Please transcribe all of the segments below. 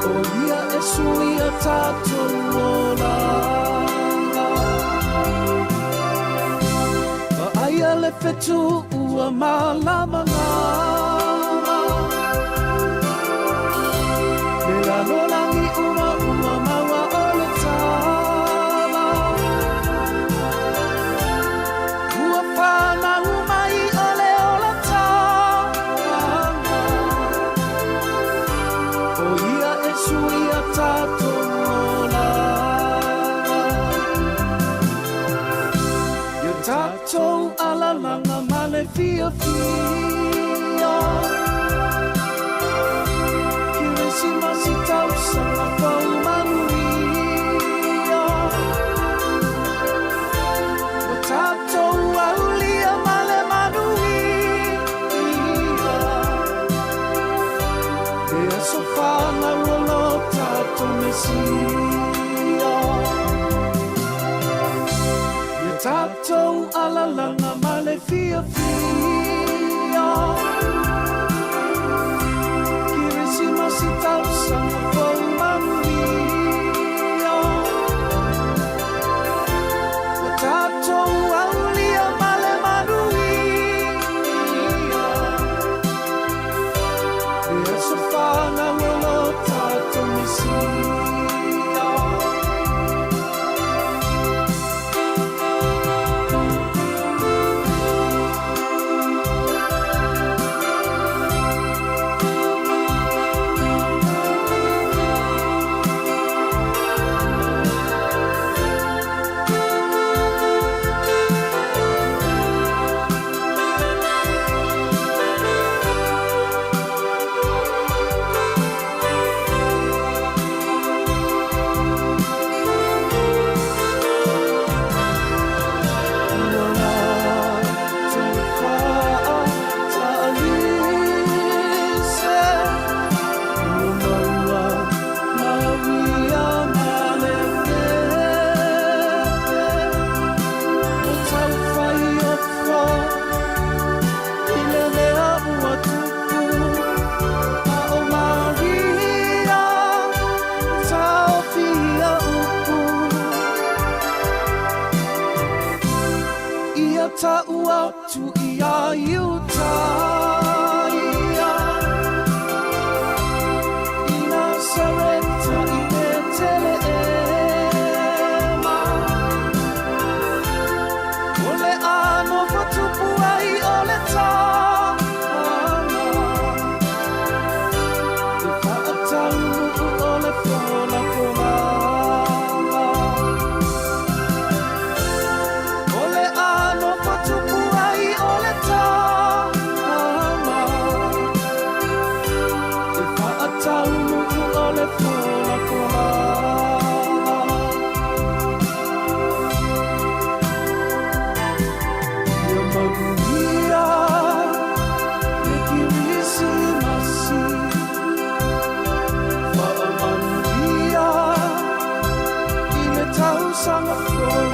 ʻO ia e sui ia tātou olaga. Vaaia le fetu ua mālamalama. Le lalolagi uma ua maua o le tala. Ua whanau mai o le ola tāna. ʻO ia e sui ia tātou olaga. Ia tātou alalaga ma le fiafia. Kerisimasi tausaga fou manuia. Ua tātou aulia ma le manuia. Le aso whanau o lo tātou Mesia. Ia tātou alalaga ma le fiafia. Kerisimasi tausaga fou manuia. Ua tātou aulia ma le manuia. Le aso whanau o lo tātou Mesia. Ua latou faatalise, ua maua Maria ma le pepe. Ua taufai ofo i le mea ua tupu, a ʻo Maria taofi ia upu. Ia ta'u atu iā Iutaia, i Nasareta i Peteleema. O le a nofo tupu ai o le tama. E fa'ataunu'u o le folafolaga. O le a nofo tupu ai o le tama. E fa'ataunu'u o le folafolaga. Ia manuia le Kerisimasi. Fa'amanuia i le tausaga fou.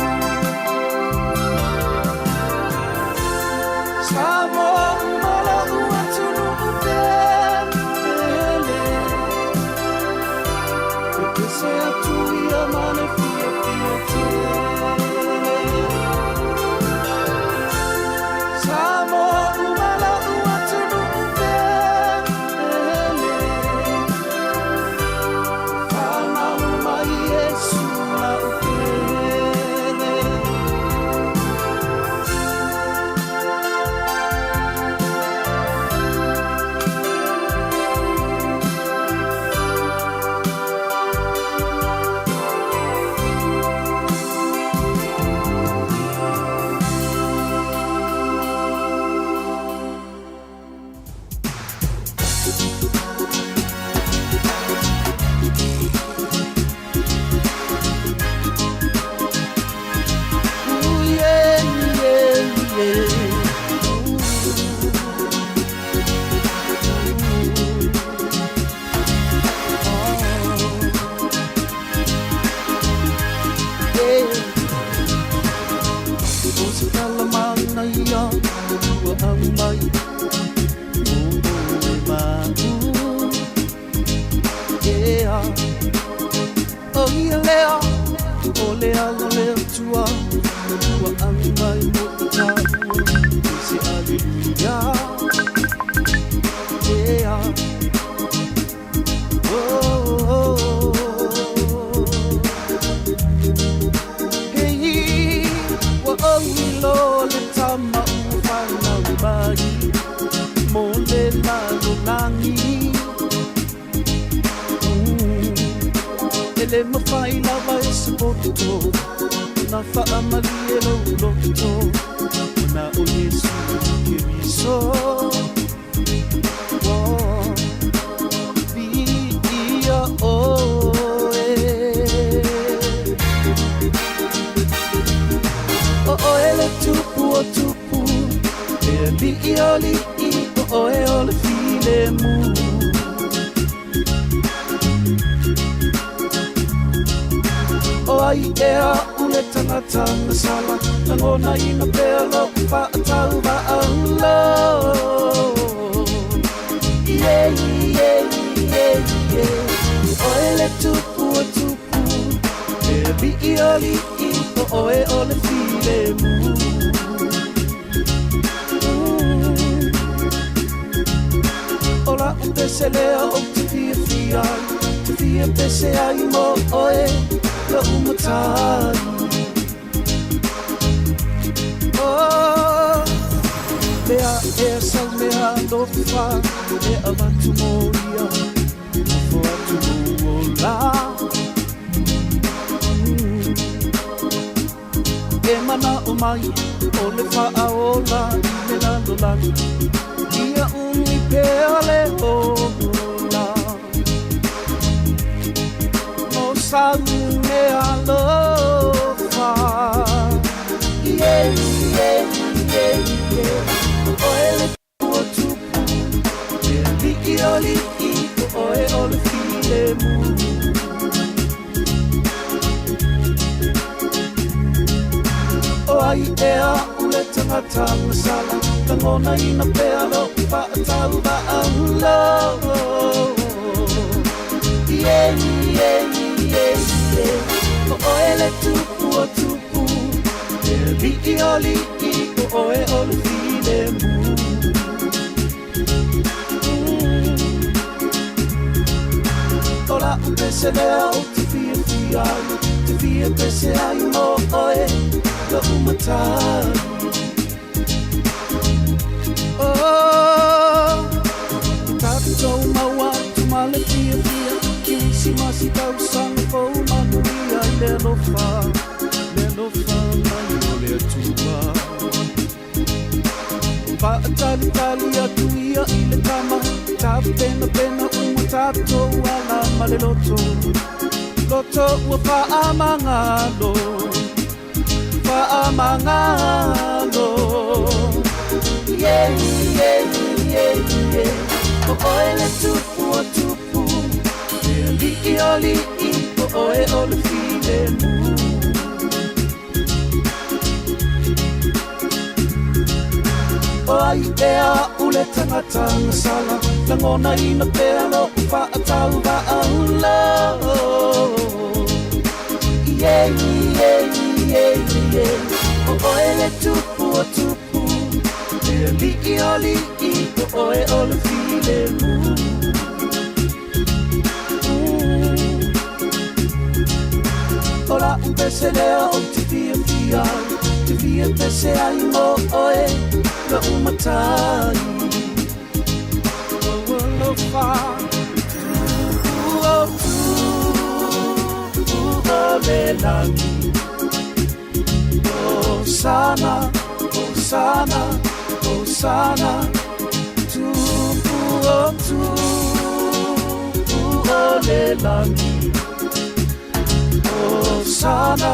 Samoa uma lo'u atunu'u pele. ia lea o le ala o le Atua ua agi mai mo i tāua i se aleluia. Yeah. Oh, oh, oh. Hei, ua ou iloa le tama ua fanau mai mo le lalolagi. E le mafai lava e se poto ona faamalie lou loto, ona o Iesu Keriso. Oh, viia oe. O oe le tupu o tupu, le alii o alii, o oe o le filemu. O ai ea aʻu le tagata na sala, lagonaina pea lou faatauvaaula. Yeah, yeah, yeah, yeah. O oe le tupu o tupu, le alii o alii, o oe o le filemu. O la'u pese lea ou te fiafia ai, te fia pese ai mo oe, lo'u matai. Oh, lea ea sau mea alofa e avatu mo ia, ofo atu lou ola. E mana'o mai o le faaola i le lalolagi, ia umi pea le ola. Mo sau mea alofa. Yeah, yeah, yeah, yeah. O oe le tupu o tupu, le alii o alii, o oe o le filemu. O ai ea aʻu le tagata na sala, lagonaina pea lou faatauvaaula. Yeah, yeah, yeah, yeah. O oe le tupu o tupu, le alii o alii, o oe o le filemu. O la'u pese lea ou te fiafia ai, te fia pese ai mo oe, lo'u matai. Oh, tatou maua atu ma le fiafia, Kerisimasi tausaga fou manuia i le alofa, le alofa mai o le Atua. Faatalitali atu ia i le tama, tapenapena uma tatou ala ma le loto, loto ua faamagalo, faamagalo. Yeah, yeah, yeah, yeah. O oe le tupu o tupu, le alii o alii, o oe o le filemu. O ai ea aʻu le tagata na sala, lagonaina pea lou faatauvaaula. Yeah, yeah, yeah, yeah. O oe le tupu o tupu, le alii o alii, o oe o le filemu. O la'u pese lea ou te fiafia ai, te fia pese ai mo oe, lo'u matai. O alofa, tupu o tupu o le lagi. Hosana, Hosana, Hosana, tupu o tupu o le lagi. Hosana,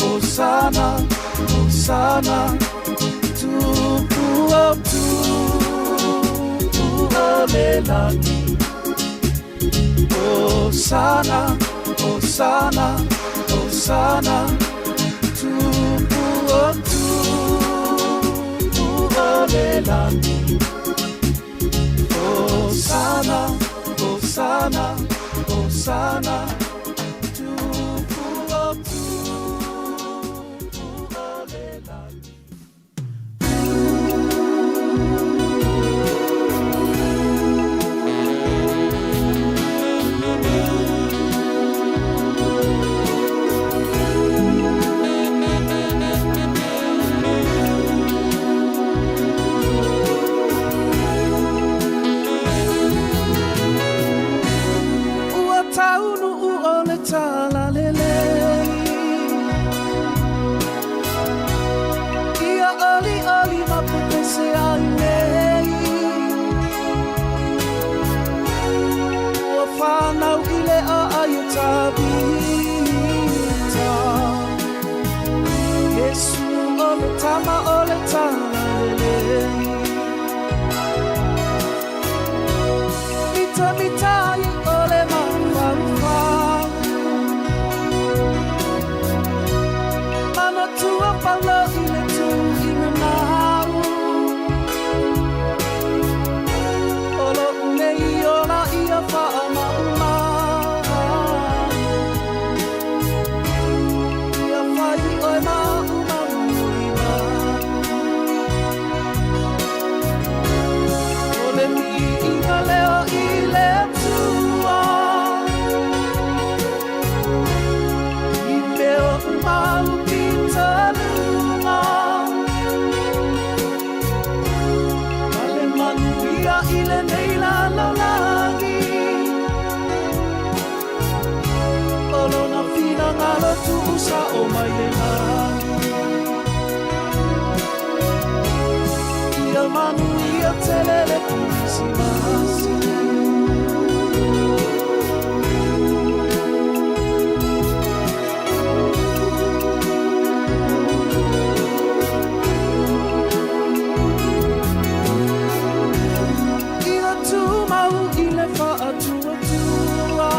Hosana, Hosana, tupu o tupu o le lagi. Hosana, Hosana, Hosana, tupu o tupu o le lagi. Hosana, Hosana, Hosana, tupu Tavita. Iesu o le tama o le talalelei. Mitamitai o le mafaufau. Manatua Paulo i le tū i nanau. O lo'u nei ola ia faamaumau. Ia fai oe ma'u ma mulimau. O le viiga lea i le Atua. I mea uma pitaluga. Ma le manuia i lenei lalolagi. O lona finagalo tuusao mai le lagi. Ia manuia tele le Kerisimasi. Ia tumau i le faatuatua.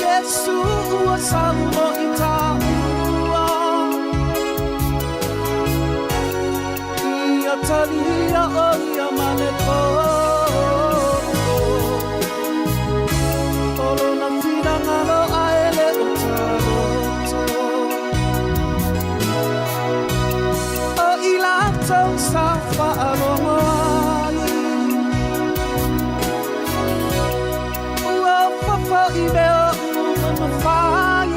Iesu ua sau mo i tāua. Ia talia o ia ma le poto. O lona finagalo ae le o taloto. O i latou sa faalogo ai. Ua fofo i mea uma na fai.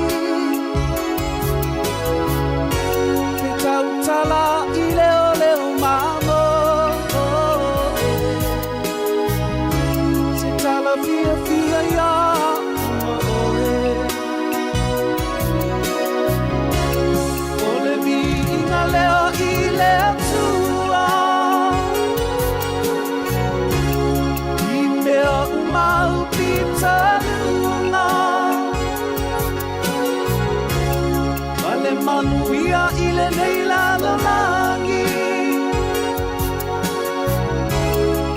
Ke tautala i le oleo mamo. Se tala fiafia ia oe. O le viiga lea i le Atua. I mea uma pitaluga. Ma le manuia i lenei lalolagi.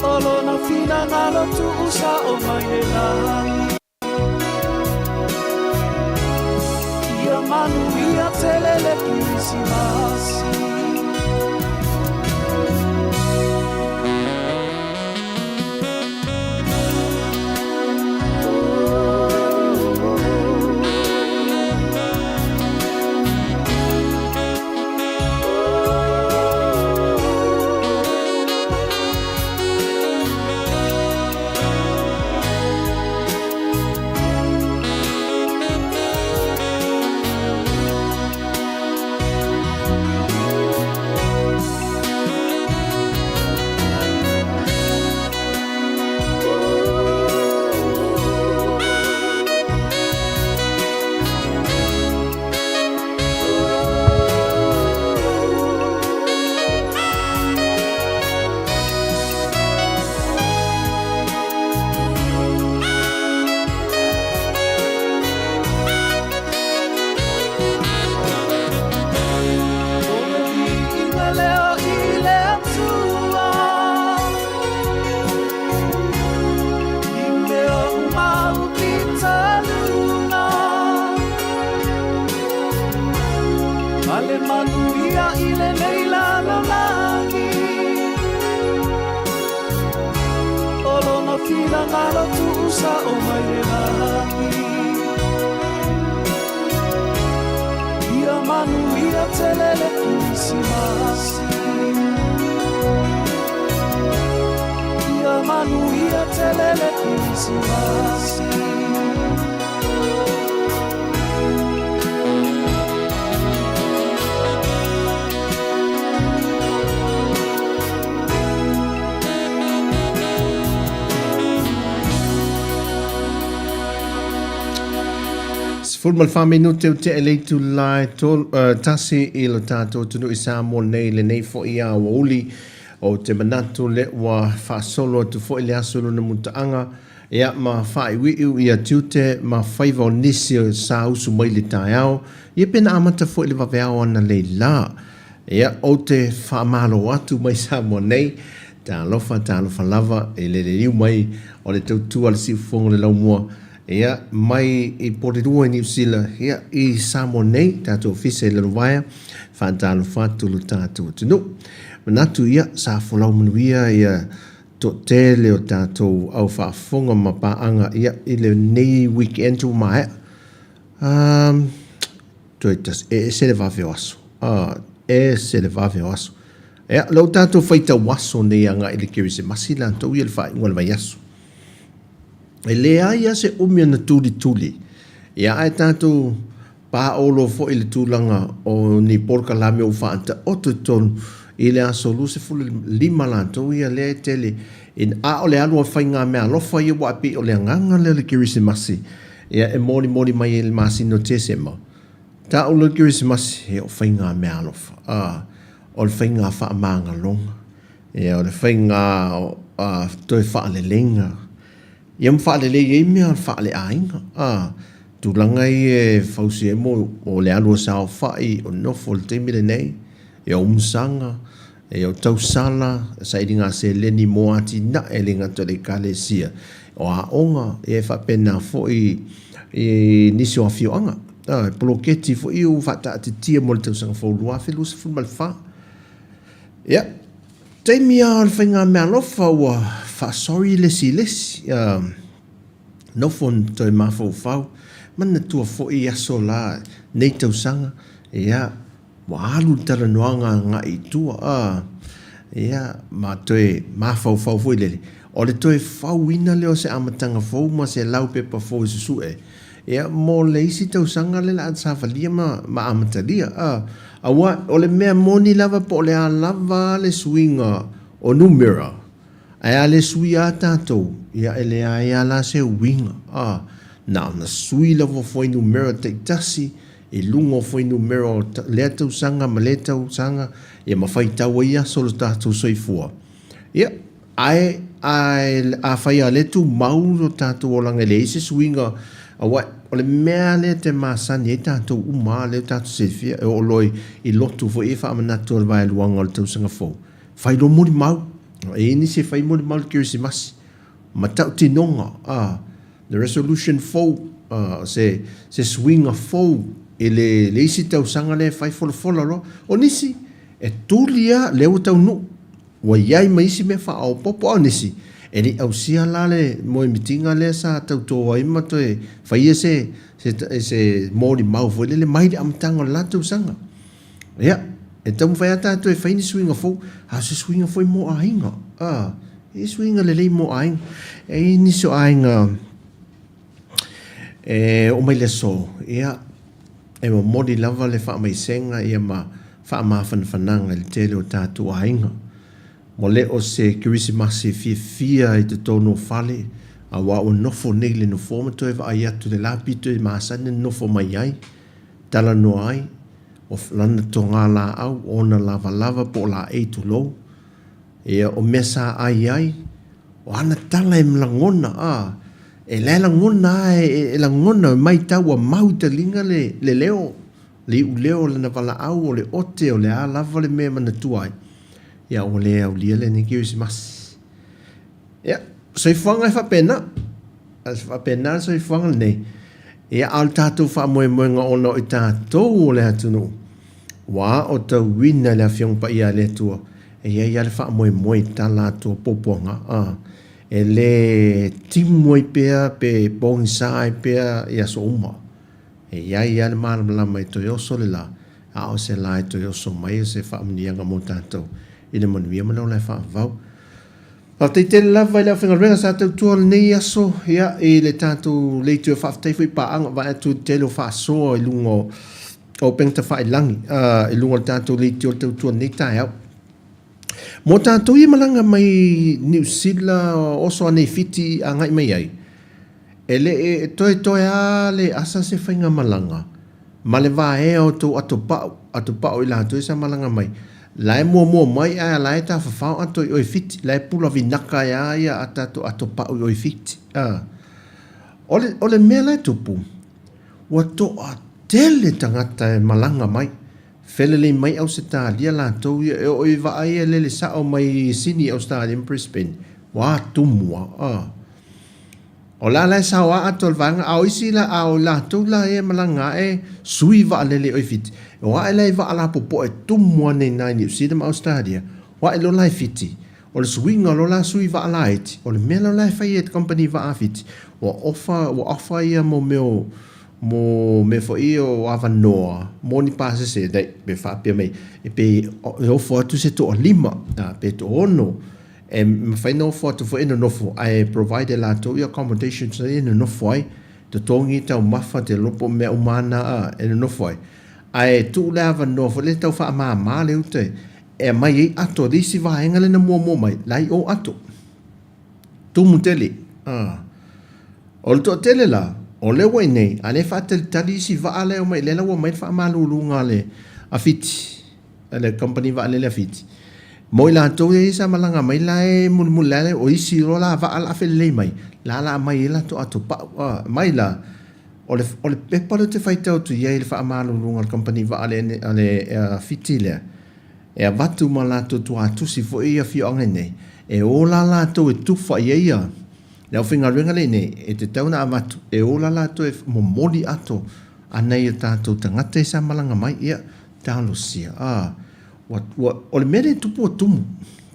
O lona finagalo tuusao mai le lagi. Ia manuia tele le Kerisimasi. O le viiga lea i le Atua. I mea uma pitaluga. Ma le manuia i lenei lalolagi. O lona finagalo tuusao mai le lagi. Ia manuia tele le Kerisimasi. Ia manuia tele le Kerisimasi. 14 minute ua tea i le itula e 1 i lo tatou atunuu i Samoa nei lenei foi aoauli. Ou te manatu le ua faasolo atu foi le aso lona mutaaga. Ia, ma faaiuiu ia tiute ma faiva o nisi o sa usu mai le taeao, ia pe na amata foi le vaveao analeila. Ia, ou te faamalo atu mai Samoa nei, talofa, talofa lava i le liliu mai o le tautua a le Siufofoga o le Laumua, ia, mai i Porirua i Niu Sila, ia, i Samoa nei, tatou ofisa i Lalovaea, faatalofa atu lo tatou atunuu. Manatu, ia, sa folau manuia ia toatele o tatou au faafofoga ma paaga ia i lenei weekend ua maea. Um, toe tasi, e ese le vave o aso. Ah, ese le vave o aso. Ia, lou tatou faitau aso nei agai i le Kerisimasi latou ia le faaiuga o le vaiaso. E leai lava se umi ona tulituli, ia ae tatou paolo foi i le tulaga o ni polokalame ua faataoto i totonu i le aso 25 latou ia lea e tele ina a o le alu o faigameaalofa ia aua e pei o le agaga lea o le Kerisimasi ia e molimoli mai ai i le masina o Tesema. Tau loa le Kerisimasi, ia o faigameaalofa, a, o le faiga faamagaloga. Ia, o le faiga toe faaleleiga, ia ma faalelei ai mea faaleaiga, a, tulaga ia e fausia ai mo o le alu o saofai, o nofo i le taimi lenei, ia o umusaga, ia o tausala, sailiga seleni mo atinae e le gata o le Ekalesia, o aoga, ia e faapena foi i nisi o afioaga, a, e poloketi foi ua faataatitia mo le tausaga fou 2024. Ia, taimi lava o le faigameaalofa ua faa-sorry le isi i le isi, nofo toe mafaufau, manatua foi aso la nei tausaga, ia, ua alu le talanoaga agai i tua, a, ia, ma toe mafaufau foi lele, o le toe fauina lea o se amataga fou ma se laupepa fou e susue, Ia, mo le isi tausaga lea o le a savalia ma, ma amatalia. A, aua o le mea moni lava po o le a lava le suiga o numera, ae a le suia lava tatou, ia e leai lava la se uiga. A, na ona sui lava o fuainumera taitasi i luga o fuainumera o lea tausaga ma lea tausaga, ia ma faitau ai aso o lo tatou soifua. Ia, Ae, ae afai a le tumau lo tatou olaga e leai se suiga, aua o le mea lea te masani ai tatou uma lea tatou silafia, e oo loa i lotu foi e faamanatu o le vaeluaga o le tausaga fou, fai loa molimau. E i ai nisi e fai molimau i le Kerisimasi, ma tautinoga, a, the resolution fou, a, se, se suiga fou i le, le isi tausaga lea e fai folafola loa. O nisi, e tuli lava, lea ua taunuu. Ua i ai ma isi mea faaopoopo, a o nisi, e le i ausia la le moemitiga lea sa tauto ai ma toe faia se, se, se molimau foi lele mai le amataga o le la tausaga. Ia, e taumafai lava tatou e fai ni suiga fou, a o se suiga foi mo aiga. A, e suiga lelei mo aiga. E i ai nisi o aiga e oo mai le aso, ia, e momoli lava le faamaisega ia ma faamafanafanaga i le tele o tatou aiga. Ua le o se Kerisimasi fiafia i totonu o fale, aua ua nofo nei i le nofoa ma toe vaai atu i le la pito e masani ona nofo mai ai, talanoa ai, o lana togalaau, o ona lavalava po o laei tulou. Ia, o mea sa ai ai, o ana tala e lagona, a, e la e lagona lava, e lagona, e matau ua mau i taliga le, le leo, le iuleo o lana valaau, o le ote, o le a lava le mea e manatua ai, ia ua le aulia lenei Kerisimasi. Ia, soifuaga e faapena, e faapena le soifuaga lenei. Ia, a o le tatou faamoemoega ona o i tatou o le atunuu, ua aotauina i le Afioga Paia a le Atua, e i ai lava le faamoemoe i tala atu o puapuaga, a, e le timu ai pea pe pogisa ai pea i aso uma. E i ai lava le malamalama e toe oso le la, a o se la e toe oso mai o se faamanuiaga mo tatou i le manuia ma le ola e faavavau. Faafetai tele lava i le aufaigaluega sa tautua lenei aso ia, i le tatou leitio. Faafetai foi i paaga, vaai atu i le tele o faasoa i luga o upega tafailagi i luga o le tatou leitio tautua lenei taeao. Mo tatou ia malaga mai Niu Sila, oso anei Fiti agai mai ai, e le e toetoe lava le asa se faigamalaga ma le vaea o tou atopau, atopau i latou ia sa malaga mai. La e muamua mai ae la e tafafao ato i o i Fiti. La e pula vinaka ai a ia a tatou ato pa'u i o i Fiti. A. O le, o le mea la e tupu, ua toatele tagata e malaga mai. Felelei mai Ausetalia latou ia e oo i vaa ia lele sao mai Sini Ausetalia ma Brisbane. Ua tumu a. A. O la la e sao a ato le vaega, a o isi la, a o latou la ia e malaga ae sui vaalele i o i Fiti. O ae la i vaa lapopoa e tumu ane i na i Niu Sila ma Ausetalia, o ae loa la i Fiti. O le suiga loa la sui vaa laiti, o le mea loa la e fai e kamupani vaa a Fiti, ua ofa, ua offer ia mo mea o, mo mea foi ia o avanoa mo ni pasese, like, pe faapea mai, pe e ofo atu se toalima, pe toaono, E mafai ona ofo atu foi e nonofo ae provide e latou ia accommodations ia e nonofo ai, totogi taumafa te lopo mea uma ana a e nonofo ai. Ae tuu le avanoa foi lea tau faamama le uta e aumai ai ato le isi vaega lea na muamua mai la i o ato. Tumu tele. A. O le toatele la, o lea ua i inei, a lea e faatalitali isi vaa lea e omai, lea la ua aumai le faamaluluga a le a Fiti. a le kamupani vaalele a Fiti, mo i latou ia sa malaga mai la e mulimuli la o isi loa la vaa la felelei mai, la la aumai ai latou ato pau a, mai la, o le, o le pepa lea ou te faitau atu i ai i le faamaluluga a le kamupani vaa a le Fiti lea, e avatu ma latou tuatusi foi i afioaga i nei, e o la latou e tufa i ai ia le aufaigaluega lea i nei, e tatau ona avatu, e o la latou e momoli ato a nai o tatou tagata ia sa malaga mai, ia, Talosia, ā, ua, ua, o le mea lea e tupu ua tumu,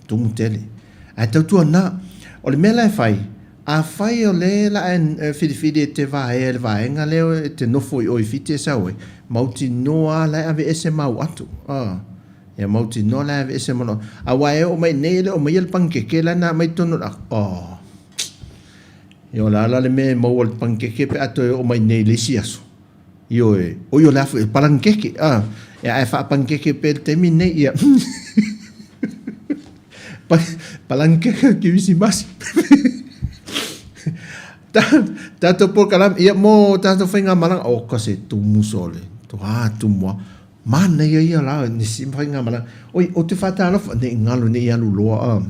tumu tele. Ae tautuana, o le mea la e fai, afai o lea la e filifili e te vaea i le vaega lea e te nofo i o i Fiti e sau ai, mautinoa lava la e aveese mau atu, ā, ia mautinoa la e aveese mau atu. Aua e oo mai i nei e le o aumaia le panikeke la na aumai i totonu o le, oh, ia o le a la le mea e maua i le panikeke pe a toe oo mai i nei i le isi aso? Ioe, oi o le a foi, e palanukeke, a, e ae faapanukeke pea i le taimi lenei, ia. Palanukeke o le Kerisimasi. Tatou polokalame, ia mo tatou faigamalaga, o ka se tumu sole, toa tumu a. Manaia ia la, nisi faigamalaga. Oi, ou te faatalofa, ne i galo, ne i alu loa, a.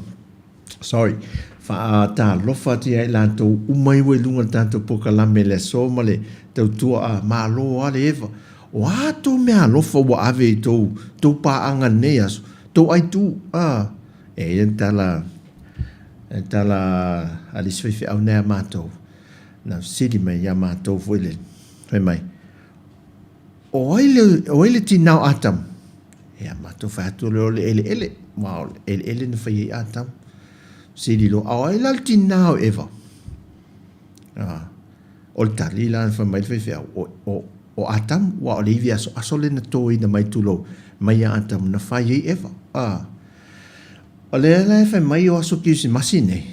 Sorry. Faatalofa atu ia i latou uma i ua i luga o le tatou polokalame i le aso ma le tautua a Malo a le Eva. O a tou mea alofa ua ave i tou, tou paaga lenei aso, tou aitu, a. E ia le tala, le tala a le isi faifeau nei a matou, na fesili mai ia matou foi le, fai mai, O ai le, o ai le tinā o Atamu? Ia, matou fai atu lea o le eleele. Aua o le eleele na fai ai Atamu. Sili loa, a o ai la le tinā o Eva? Ah, o le tali la na fai mai le faifeau, o, o, o Atamu, aua o le ivi asoaso lea na toina mai tulou, mai ia Atamu na fai ai Eva. Ah, o lea la e fai mai o aso Kerisimasi nei,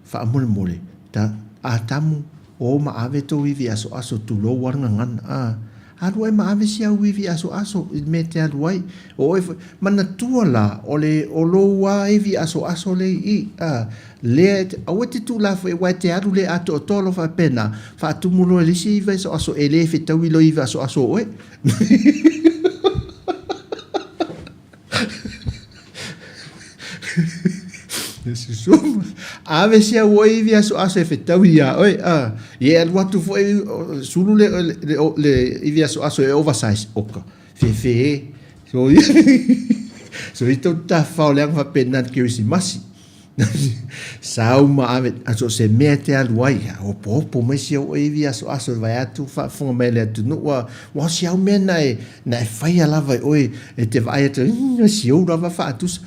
Faamolemole, ta, Atamu, o ma ave tou ivi asoaso, tulou a le gagana, a, alu ai ma ave si au ivi asoaso i le mea e te alu ai. O oe foi, manatua la, o le, o lou a ivi asoaso lea i i, a, lea e te, aua e te tulā foi aua e te alu le atoatoa loa faapena, faatumu loa i le isi ivi asoaso e le fetaui lou ivi asoaso o oe. Ave si au oi ivi aso aso e fetau ia oe. A, ia e alu atu foi sulu le, le, le ivi aso aso e oversize. Oka, fefe e. So, so i tau tawhao le anga whapena te Kerisimasi. Sau ma ave, aso se mea te alu ai, opoopo mai si au ivi asoaso e vae atu faafofoga mai le atunuu, ua ua si au mea na e, na e faia lava e oe e te vaai atu, mm, si ou lava faatusa.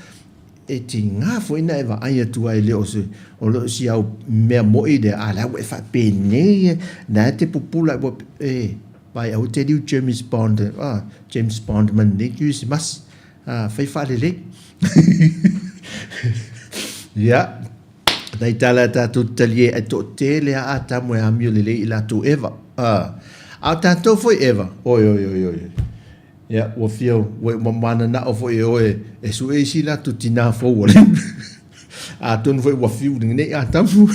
E tiga foi na e vaai atu ai le o se, o le o si au mea moi lea, a la ua e faapenei e, na e te pupula ua, e, vai au te liu James Bond, ah, James Bond ma lenei Kerisimasi. Ah, fai faalelei. Ia, nai tala a tatou talie ai toatele a Atamu e amio lelei i latou Eva. Ah, a o tatou foi Eva, oi, oi, oi, oi. Ia, ua fia, ua mananao foi e oe e sue isi latou tinā fou ale. Atonu foi ua fiu lenei Atamu.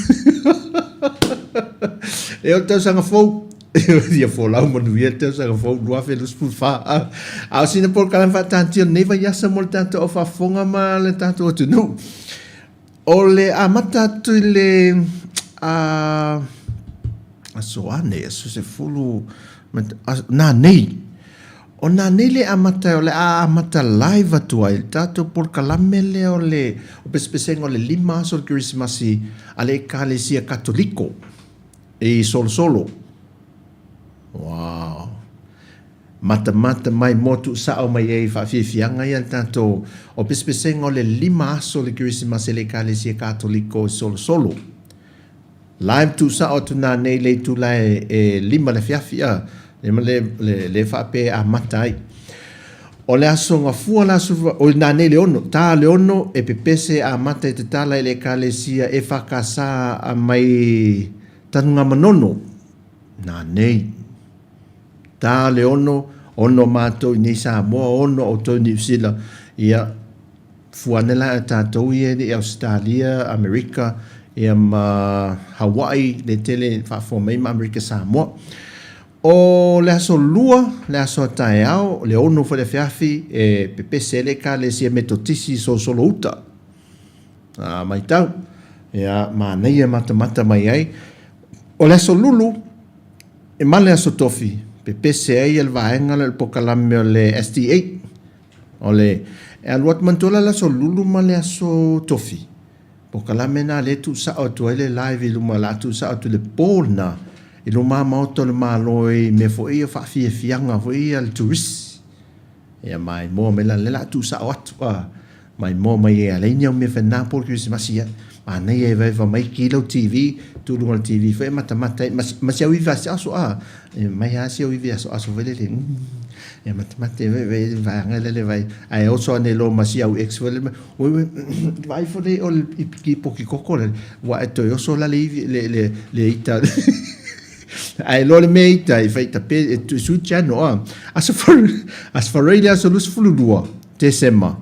E o le tausaga fou. Ia folau manuia le tausaga fou 2024. A o sina polokalame faataatia o lenei vaiaso mo le tatou au faafofoga ma le tatou atunuu. O le amata atu i le aso a nei, aso 10, nanei. O nanei le amata o le a amata live atu ai le tatou polokalame lea o le o pesepesega o le 5 aso o le Kerisimasi a le Ekalesia Katoliko i Solosolo. Wow. Matamata mai moa tuusao mai ai i faafiafiaga ia le tatou o pesepesega o le 5 aso o le Kerisimasi a le Ekalesia Katoliko i Solosolo. Live tuusao atu nanei i le itula e 5 le afiafi a le le le, le faapea e amata ai. O le aso gafua le aso o nanei le 6, ta le 6 e pepese amata i tatala i le Ekalesia EFKS a mai Tanugamanono nanei. Ta le 6, 6 matou i nei Samoa, 6 outou i Niu Sila, ia fua ane la e tatou ia i Ausetalia, Amerika, ia ma Hawaii, le tele faafofoga mai ma Amerika Samoa. O le aso Lua, le aso a taeao, le 6 foi le afiafi, e pepese ai le Ekalesia Metotisi i Solosolo Uta. A matau, ia manaia matamata mai ai. O le aso Lulu, e ma le aso Tofi, pepese ai le vaega lea o le polokalame o le SDA. O le, e alu atu, manatua la le aso Lulu ma le aso Tofi, polokalame lena lea e tuusao atu ai le live i luma, o le a tuusao atu i le po lena, i luma maota o le Malo i mea foi ia faafiafiaga foi ia a le turisi. Ia maimoa mai la, lea o le a tuusao atu, a, maimoa mai e alai ni au mea fena po o le Kerisimasi ia. Manaia e vaeva mai ki lau TV, tu luga o le TV foi e matamata ai, ma si au ivi asoaso, a, e mai lava si au ivi asoaso foi lele, e matamata e vae vaega lele vai, ae oso ane loa ma si au ex foi lele, oi oi, vaai foi le o le ki poki koko lele, ua e toe oso la le ivi, le, le ita. Ae loa le mea ita i whai tape e tu su channel a. Aso aso wharei le aso 22 Tesema.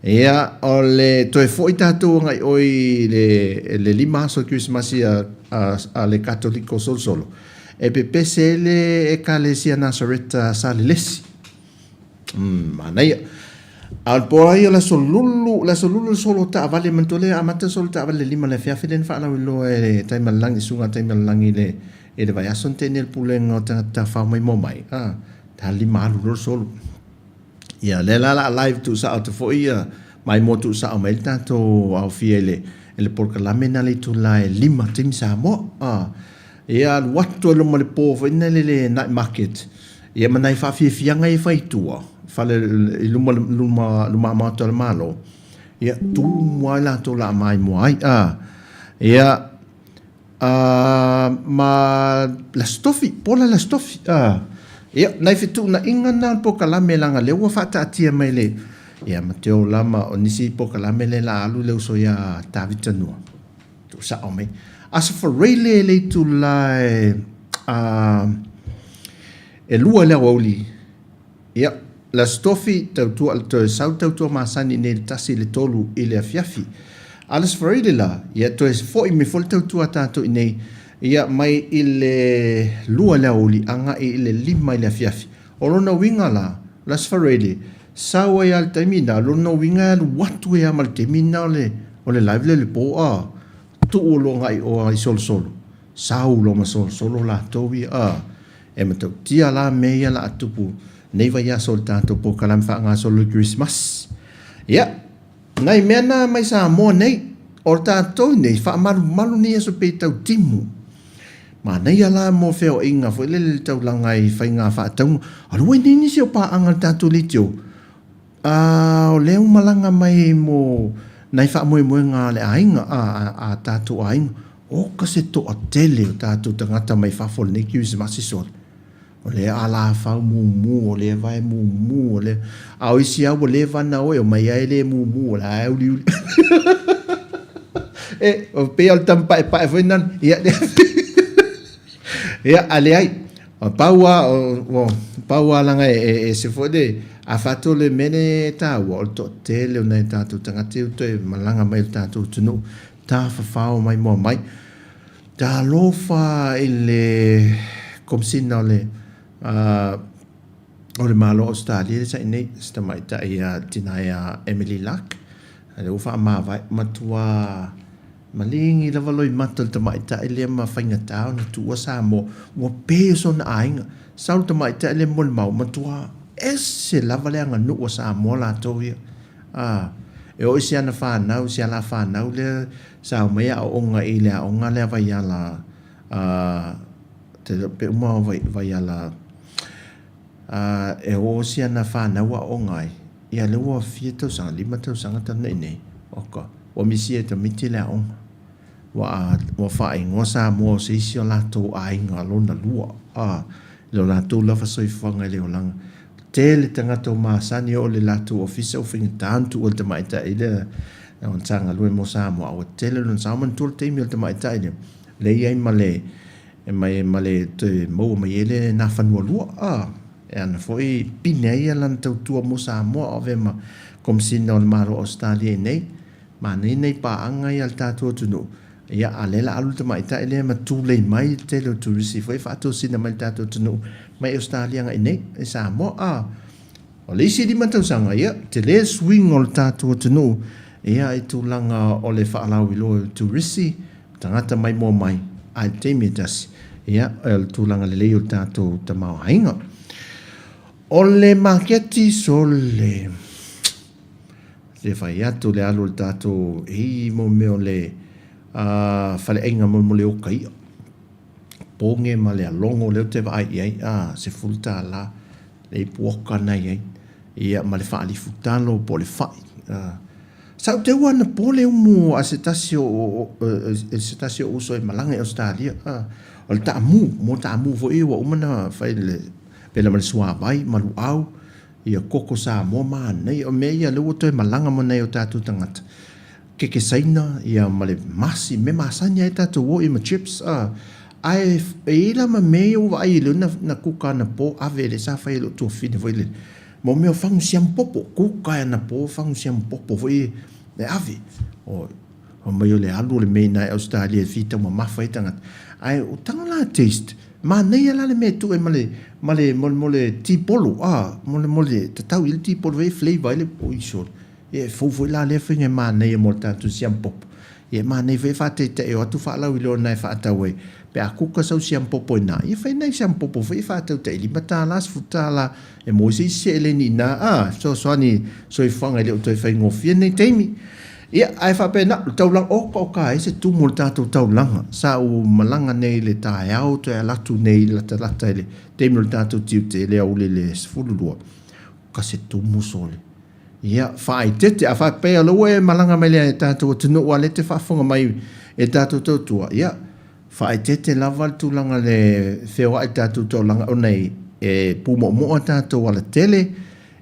Ia o le toe foi tātou ngai oi le le 5 aso Krisimasi a, a, a le Katoliko Solosolo. E pepese ai le Ekalesia Nasareta Salelesi. Manaia. A o le po ai o le aso Lulu, le aso Lulu le solo taavale, manatua lea amata le solo taavale le 5 le afiafi lea na faalauiloa e le Taimalelagi, susuga Taimalelagi i le i le vaiaso na tea nei le pulega o tagata tafao maimoa mai, a, ta 5 alu loa le solo. Ia, lea la la live tuusao atu foi ia maimoa tuusao mai le tatou aofia i le i le polokalame na le itula e 5 taimi Samoa. A, ia alu atu ai loma le po foi lena le night market. Ia ma nai faafiafiaga ia e fai i tua, fale i luma luma luma maota o le Malo, ia tumu lava i latou laa maimoa ai. A, ia, a, ma le Aso Tofi, po la le Aso Tofi. A, ia, nai fetuunaiga na o le polokalame leaga lea ua faataatia mai le, ia ma Teo la ma o nisi polokalame lea o le a alu le uso ia Tavita Noa. Tuusao mai. Aso Faraile le itula e, a, e 2 i le aoauli. Ia, le Aso Tofi, tautua, toe sau tautua masani nei le 1 i le 3 i le afiafi. A le Aso Faraile la, ia toe foi mai foi le tautua a tatou i nei, ia mai i le 2 i le aoauli agai i le 5 i le afiafi. O lona uiga la, o le Aso Faraile, sau ai lava i le taimi lena, o lona uiga e alu atu ai lava ma le taimi lena o le O le live lea i le po a, tuu loa agai i o i Solosolo, sau loa ma Solosolo latou ia a, e matautia la mea ia la a tupu nei vaiaso o le tatou polokalame faagasolo i le Kerisimasi. Ia, nai mea na mai Samoa nei, o le tatou nei, faamalumalu nei aso pei tau timu. Manaia la mo feoaiga foi lele i le taulaga i faiga faatauga. Alu ai nei nisi o paaga a le tatou leitio, A o lea ua malaga mai mo nai faamoemoega a le aiga, a, a, a tatou aiga, oka se toatele o tatou tagata mai fafo i lenei Kerisimasi sole. O lea alafau mumu, o lea vae mumu, o lea... A o isi lava ua leva ona o e omai lava e le mumu, o la e uliuli. E, o pei o le tama paepae foi lena, ia, Ia, a leai, pau lava, o, pau lava leaga e ese foi le, a faatu le mea lea e taua, o le toatele o nai o tatou tagata ia ua toe malaga mai i le tatou atunuu, tafafao maimoa mai. Talofa i le Komesina o le o le Malo o Ausetalia lea sa i inei, si tamaitai ia le tina ia Emily Luck, a lea ua faamavae, matua maligi lava loimata o le tamaitai lea ma faigata ona tuua Samoa, ua pe o sona aiga. Sau le tamaitai lea molimau, matua ese lava le aganuu a Samoa latou ia. A, e oo i si ana fanau, si ala fanau lea sa omai aooga i le aoga lea Vaiala, a, te le o pe uma o Vaiala, a, e oo si ana fanau aooga ai, ia lea ua fia tausaga, 5 tausaga talu ona i inei, oka, ua misia e tamaiti le aoga. Ua, ua faaigoa Samoa o se isi o latou aiga lona lua, a, i lo latou lava soifuaga i le olaga. Tele tagata ua masani e oo i le latou ofisa ua faigata ona tuu e le tamaitai lea ona sa galue mo Samoa, a ua tele lona sao. Manatua le taimi o le tamaitai lea, lea e i ai ma le, ma le toe maua mai ai le Nafanualua, a, e ana foi pine ai lana tautua mo Samoa a o avea ma Komesina o le Malo o Ausetalia i inei. Manaia nai paaga ia a le tatou atunuu, ia a lea la alu le tamaitai lea ma tulei mai le tele o turisi foi e faatosina mai le tatou atunuu mai Ausetalia agai nei i Samoa. A o le isi 5 tausaga, ia tele le suiga o le tatou atunuu ia i tulaga o le faalauiloa o turisi, tagata maimoa mai, a i le taimi e tasi, ia o le tulaga lelei o le tatou tamaoaiga. O le maketi sole. Le fai atu le alu o le tatou i mo mea o le faleaiga mo le oka i'a. Poge ma le alogo lea ou te vaai i ai, a, $10 le ipu oka na i ai, ia ma le faalifu talo po o le fai. A. Sa ou teua anapo le umu a se tasi o, se tasi o uso e malaga i Ausetalia, a, o le taamu, mo taamu foi ua uma ona fai le, pela ma le suavai, maluau, Ia koko Samoa manaia. O mea ia lea ua toe malaga ma nai o tatou tagata. Keke Saina ia ma le masi, mea masani ai tatou o ia ma chips a. Ae e i ai la ma mea ia ua vaai i lea na kuka anapo ave lea sa fai e lou tuafafine foi lele. Mo mea o fagu siamu popo, kuka e anapo fagu siamu popo foi e ave. O Fai mai o le alu o le mea i ina i Ausetalia e fia taumamafa ai tagata. Ae o taga la taste, manaia la le mea e tuu ai ma le, ma le, mo le ti polo, a, mo le, mo le tatau i ai le ti polo e flavour ai le, oi sole. Ia e fou foi la lea faiga e manaia mo le tatou siampopo. Ia e manaia foi e faataitai e o atu faalauiloa na e faatau ai. Pe a kuka sau siampopo i ina, ia fai nai siampopo foi e faatau tai $5, $10 e maua ai se isi seleni i ina, a, fesoasoani i soifuaga e le o toe faigofie lenei taimi. Ia, ae faapena, o le taulaga, oka oka ai se tumu o le tatou taulaga. Sa ou malaga nei i le taeao, toe alu atu nei latalata i le taimi o le tatou tiute i le aoauli i le 12, oka se tumu sole. Ia, faaeteete, a faapea o lea ua e malaga mai i le tatou atunuu a o lea e te faafofoga mai i le tatou tautua, ia, faaeteete lava le tulaga i le feoai i le tatou taulaga ona e pumoomoo a tatou alatele,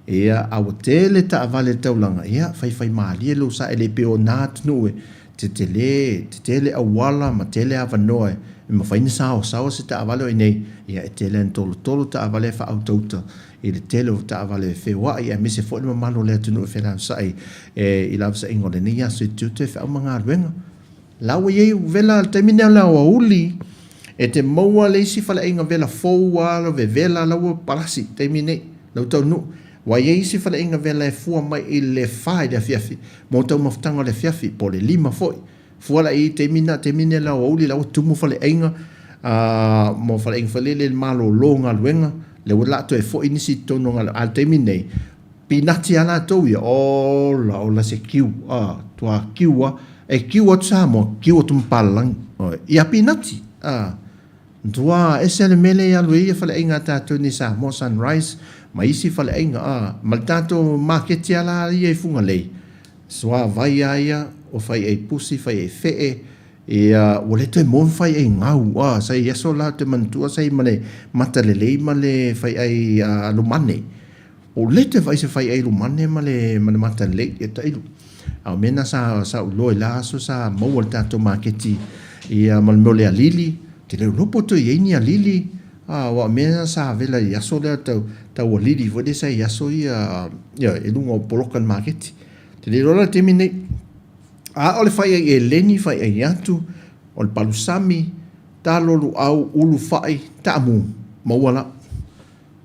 Ia, a ua tele taavale i le taulaga, ia, faifaimalie lou sa, e le pei o na atunuu e tetele, tetele auala ma tele avanoa e mafai ona saosaoa se taavale o i inei, ia, e tele lava ina tolotolo taavale e faautauta i le tele o taavale e feoai, aemaise foi le mamalu o le atunuu e felausa'i i le avasa'iga o lenei aso i tiute, feau ma galuega. La ua i ai vela le taimi nei o le aoauli e te maua le isi faleaiga vela fou a la vevela la ua palasi taimi nei la ua taunuu. Ua i ai isi faleaiga vela e fua mai i le fa i le afiafi mo taumafataga o le afiafi po o le lima foi. Fua la i ai taimi na taimi nei o le aoauli la ua tumu faleaiga a mo faleaiga foi lele le malolo o galuega lea ua la toe foi nisi i totonu o galuega a le taimi nei Pinati a latou ia, ola, ola se kiu, a, tua kiu a, e kiu atu Samoa, kiu atu ma palalagi, oi, ia pinati, a, tua ese le mea lea e alu ai ia faleaiga a tatou nei Samoa Sunrise, ma isi faleaiga, a, ma le tatou maketi a la ia i Fugalei, suavai a ia, o fai ai pusi, fai ai fee, ia, ua le toe maua ma fai ai gau, a, sa i aso la ou te manatua sa i ma le mata lelei ma le fai ai lumane. O le te vaai se fai ai lumane ma le ma le mata lelei ia tailu. A o mea na sa sa ou iloa i la aso sa maua i le tatou maketi ia ma le mea o le alili, te le iloa po o toe i ai ni alili a aua o mea na sa vela i aso lea tau tau alili foi lea sa i aso ia ia i luga o poloka i le maketi. Te le iloa la i le taimi nei. A o le fai ai eleni, fai ai atu, o le palusami, Talo luau, ulu fai, taamu, maua la.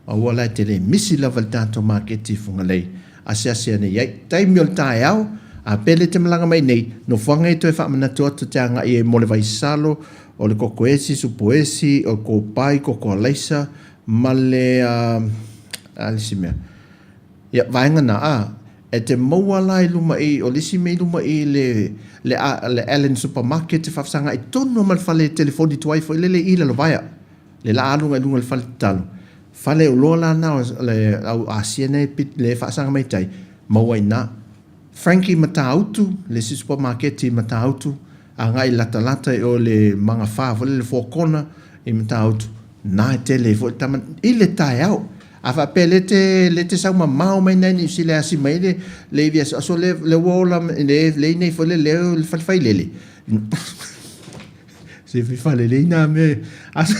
Aua la e te le misi lava i le tatou maketi i Fugalei. Asiasi ane i ai. Taimi o le taeao, a pele te malaga mai nei, nofoaga ia toe faamanatu atu te agai ai mo le vaisalo, o le kokoesi, supoesi, o le kopai, koko alaisa, ma le, a, a le isi mea. Ia, vaega na, a, e te maua la i luma i, o le isi mea i luma i le, le, a, le Allen Supermarket te faafesagai tonu lava ma le fale telefoni tuai foi lele i Lalovaea. Le la aluga i luga o le fale tatalo. Fale oloa la na o le au Asia nei le faasaga mai tai, maua i ina. Frankie Matautu, le isi supamaketi i Matautu, agai latalata i o i le magafa foi lele Four Corner i Matautu, na e tele ai foi le tama i le taeao. A faapea le te le te sau mamao mai nai Niu Sila e asi mai le le ivi asoaso le le ua ola le le nei foi le le fale failele. Se fi falelei nā mea asu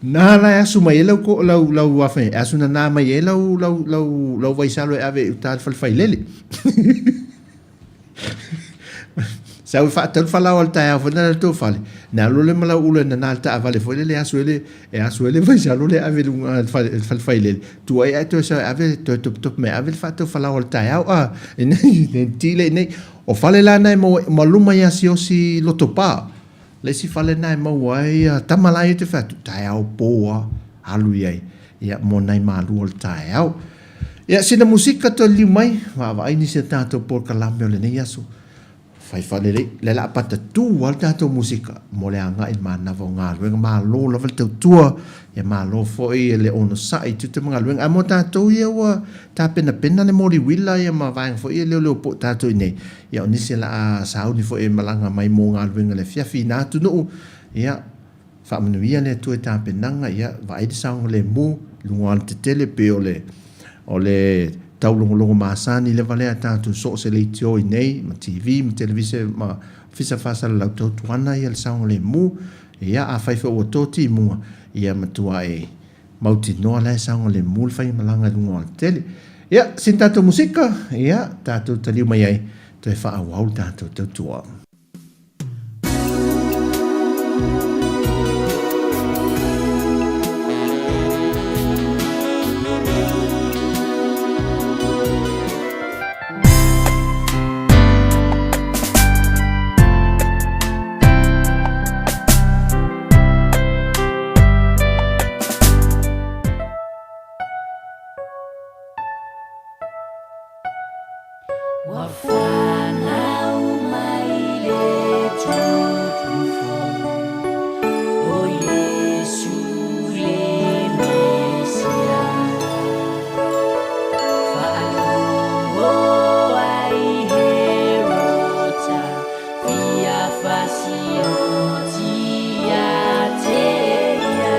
nā la e asu mai ai lau lau lau afe e asu nanā mai ai lau lau lau lau vaisalo e ave i uta i le fale failele. Sau e faatau le falaoa i le taeao foi lena i le tou fale, na alu loa lea ma lau ulu e nanā i le taavale foi lele e asu ai le e asu ai le vaisalo lea e ave i luga i le fale, fale failele, tuai ae toe sau e ave toe topetope mai e ave le faatau falaoa i le taeao a inei ti le inei. O fale la na e maua ma luma i Asiosi Lotopa, le isi fale na e maua ai ia tama la ia te fai atu, taeao po a, alu i ai, ia mo nai malua o le taeao. Ia sina musika toe liliu mai, vaavaai nisi o tatou polokalame o lenei aso. Fai faalelei, lea la a patatu lava le tatou musika mo le agai i le manava o galuega. Malo lava le tautua, ia malo foi le onosai i tiute ma galuega. Ae mo tatou ia ua tapenapena le moli uila ia ma vaega foi ia leoleo po o tatou i inei, ia o nisi o le a sauni foi e malaga mai mo galuega i le afiafi i na atunuu, ia, Faamanuia le Atua i tapenaga, ia, vaai le saogalemu i luga o alatetele pei o le, o le taulogologo masani lava lea a tatou so o se leitio i nei, ma TV ma televise ma ofisa faasalalau tautuana ia le saogalemu. Ia, afai foi ua to timuga, ia matua e mautinoa la e saogalemu le faimalaga i luga o alatetele. Ia, sina tatou musika, ia, tatou taliu mai ai, toe faaauau le tatou tautua. Ua fanau mai le tupu fou, o Iesu le Mesia. Faalogo ai Herota, fia fasioti ia te ia.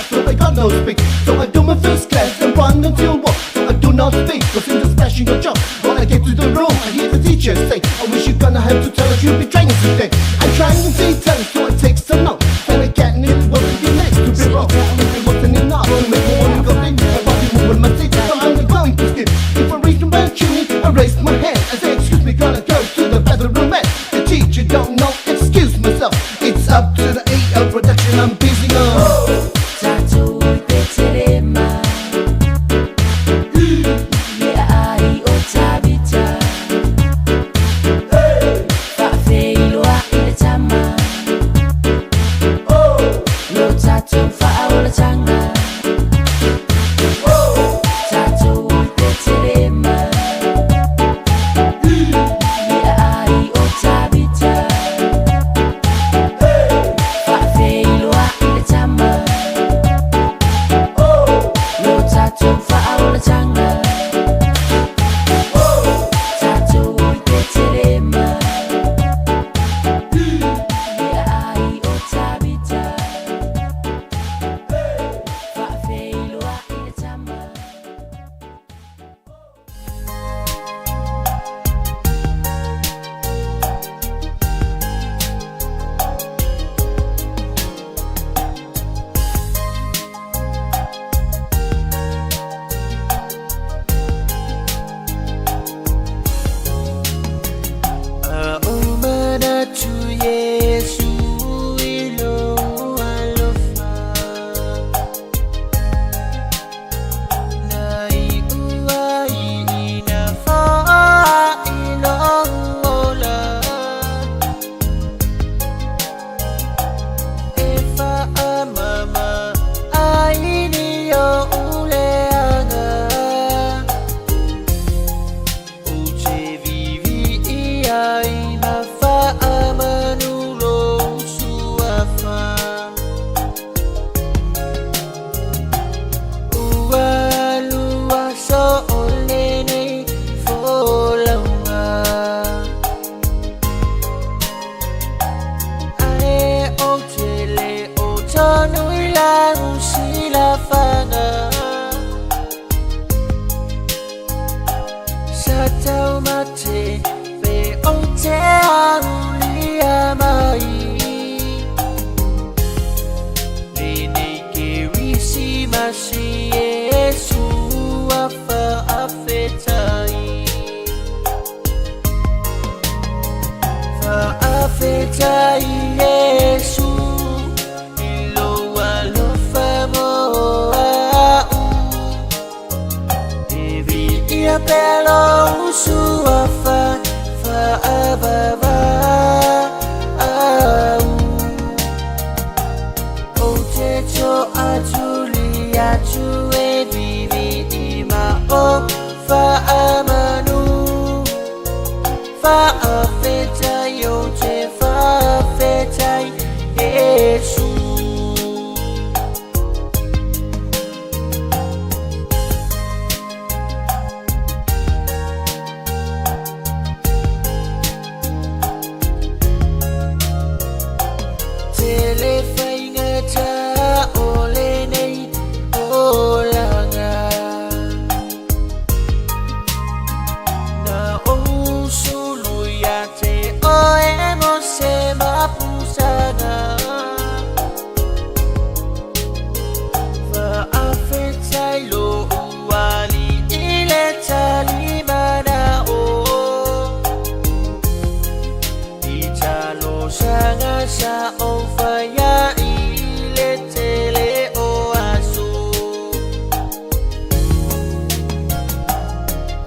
So I got no speak. So I do my first class and run until walk. So I do not speak, cause in the smashing a job. When I get to the room, I hear the teacher say, I wish you're gonna have to tell us you'll be training today. I try and say tell so I take some notes. And I get it wasn't the next to be wrong. If it wasn't enough to make me wanna go in, I probably move my seat, so I'm not going to skip. If I reach my chimney, I raise my hand. I say, excuse me, gonna go to the bathroom man. The teacher don't know, excuse myself. It's up to the AL production, I'm busy on. Tatou i Peterema, le aai o Tabita. Faafeiloai i le Tama, lo tatou faaolataga. Tatou i Peterema, le aai o Tabita. Faafeiloai i le Tama, lo tatou faaolataga. Tatou i Peterema, le aai o Tabita. Faafeiloai i le Tama. Ou manatu Iesu i lou alofa, Na iu ai ina fa'ai lou ola, E fa'amama ai ni o'u leaga, Ou te viviia ai ma fa'amanu lou suafa. Ua lua so'o lenei folauga, Ae ou te le o tonu i lau silafaga. Sa taumate pe ou te aulia mai lenei Kerisimasi Iesu a fa'afetai. Fa'afetai Iesu i lou alofa mo a'u, E viia pea lou suafa fa'avava a'u. Ou te to'atuli atu e vivi'i ma o fa'amanu. Fa'afetai ou te fa'afetai Iesu. Tele faigata o lenei olaga, Na ou sulu ia te oe mo se mapusaga. Fa'afetai lou alii i le talimana o, I talosaga sa ou faia i le tele o aso.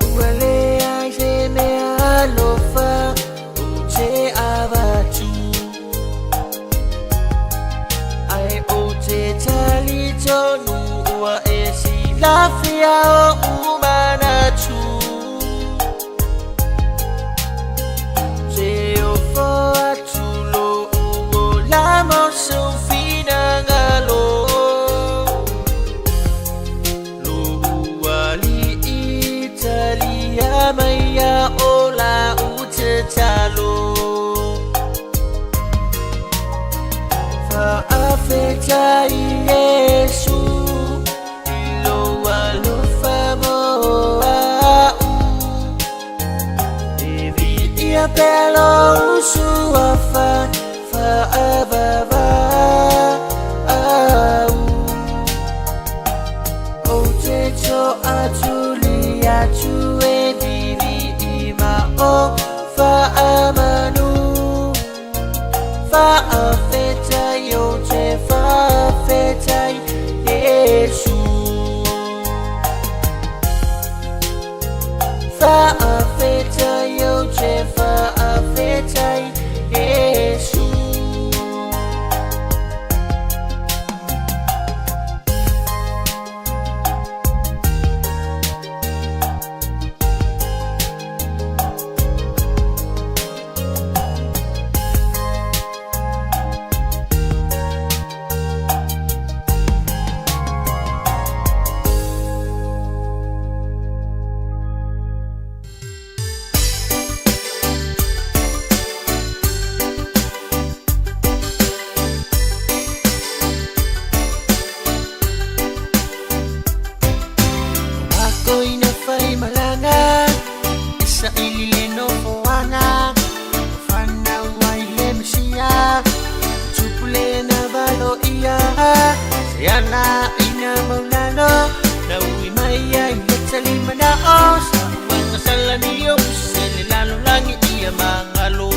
Ua leai se mea alofa ou te avatu, Ae ou te talitonu ua e silafia o'u manatu. Te ofo atu lo'u ola mo sou finagalo, Lo'u alii talia mai ia o la'u tatalo. Fa'afetai Iesu. pea lou suafa faavavau. Ou te toatuli atu e vivii ma o faamanu. Faafetai ou te faafetai Iesu. Faafetai ou te faafetai Iesu. Ako'y nafaimalaga E saili le nofoaga O fanau ai le Mesia Tupu le na valoia Se ala ina maulalo Na ui mai ai le talimanao Sa uanga salani o se le lalolagi ia magalo.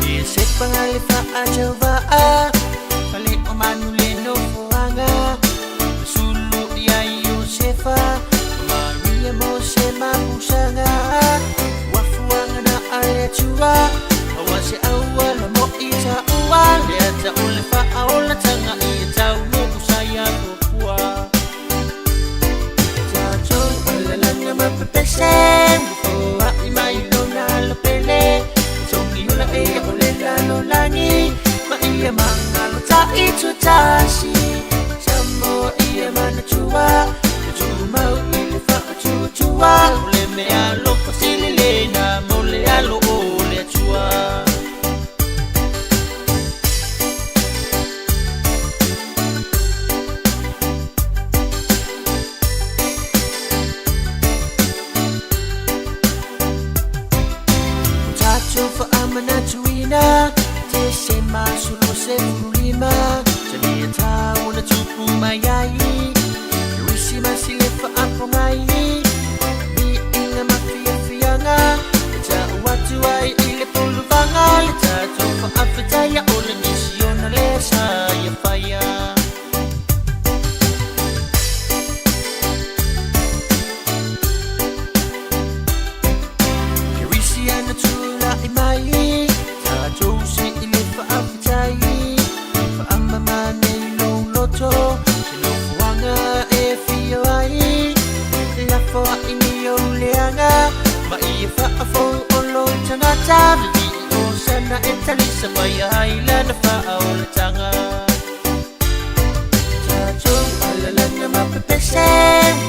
Ia se pagale faajauvaa Fale o manu le nofoaga Na sulu ia Iosefa Ma Maria mo se mapusaga Uafuaga na a le Atua Aua se auala mo i taua Lea tau le faaolataga ia tau nuu sa ia fuafua. Tatou alalanga mapepese Foai mai lona alo pele Tongi ola e o le lalolagi Ma ia magalo taitutasi Samoa ia manatua Le tumau i le faatuatua O le mea alofa sili lena mo le alo o le Atua. Ua tatou faamanatuina Tesema 15 Samia tau na tupu mai ai Kerisimasi le faapogai Viiga ma fiafiaga E tau atu ai i le polovaga Le tatou faafetaia o le misiona lea sa ia faia. Kerisiana tulai mai tatou se i le faafetai Faamama nei lou loto Se nofoaga e fia ai Lafoai ni ou leaga Ma ia faafou o lou tagata Vivii o sana e talisa mai ai lana faaolataga. Tatou alalana mapepese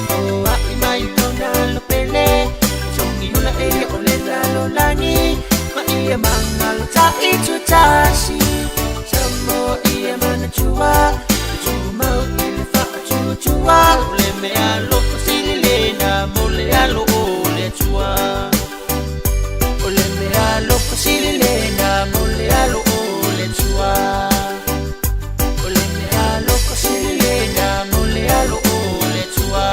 Foai mai lona alo pele Tongi ola e o le lalolagi Ma ia magalo taitutasi Samoa ia manatua Le tumau i le faatuatua O le mea alofa sili lena mo le alo o le Atua. O le mea alofa sili lena mo le alo o le Atua. O le mea alofa sili lena mo le alo o le Atua.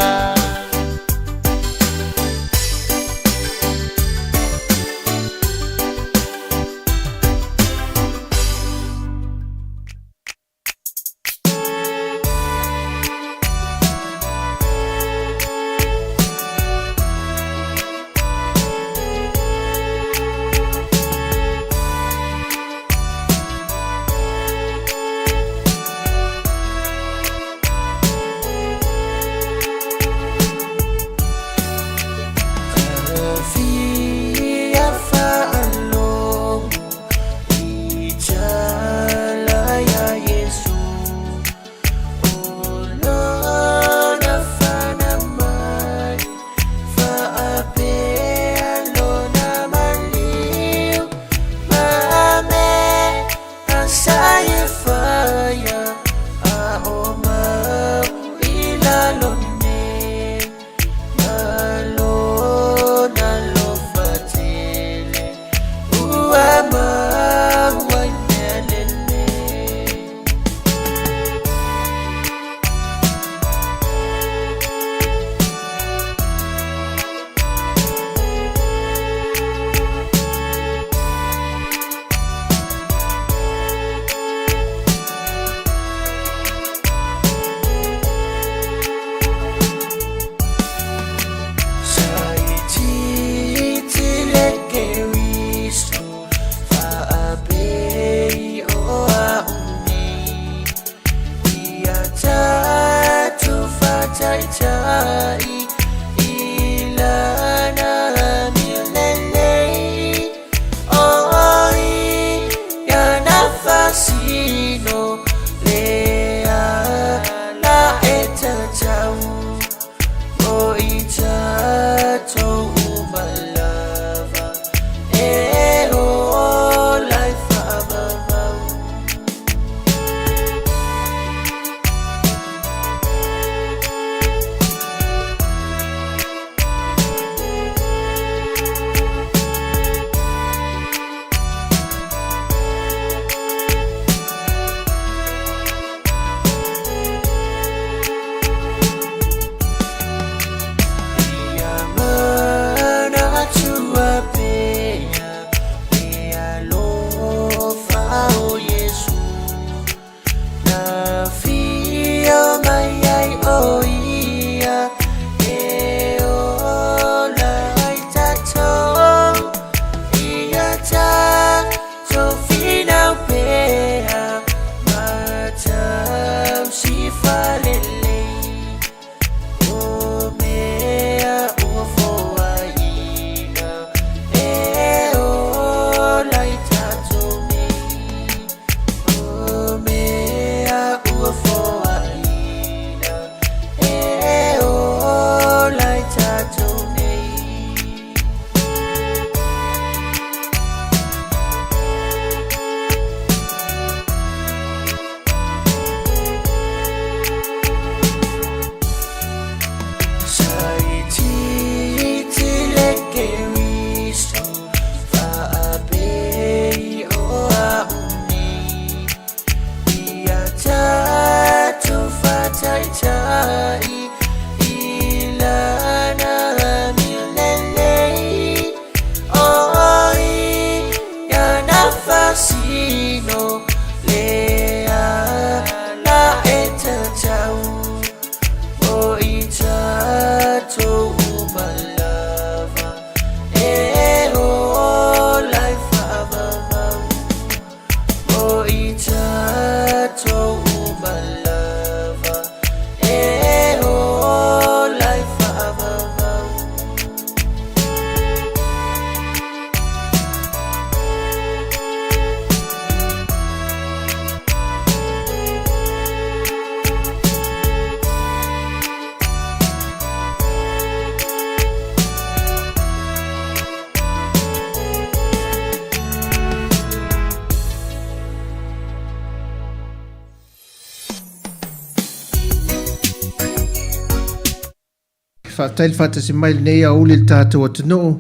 Faafetai le faatasi mai i lenei aoauli i le tatou atunuu.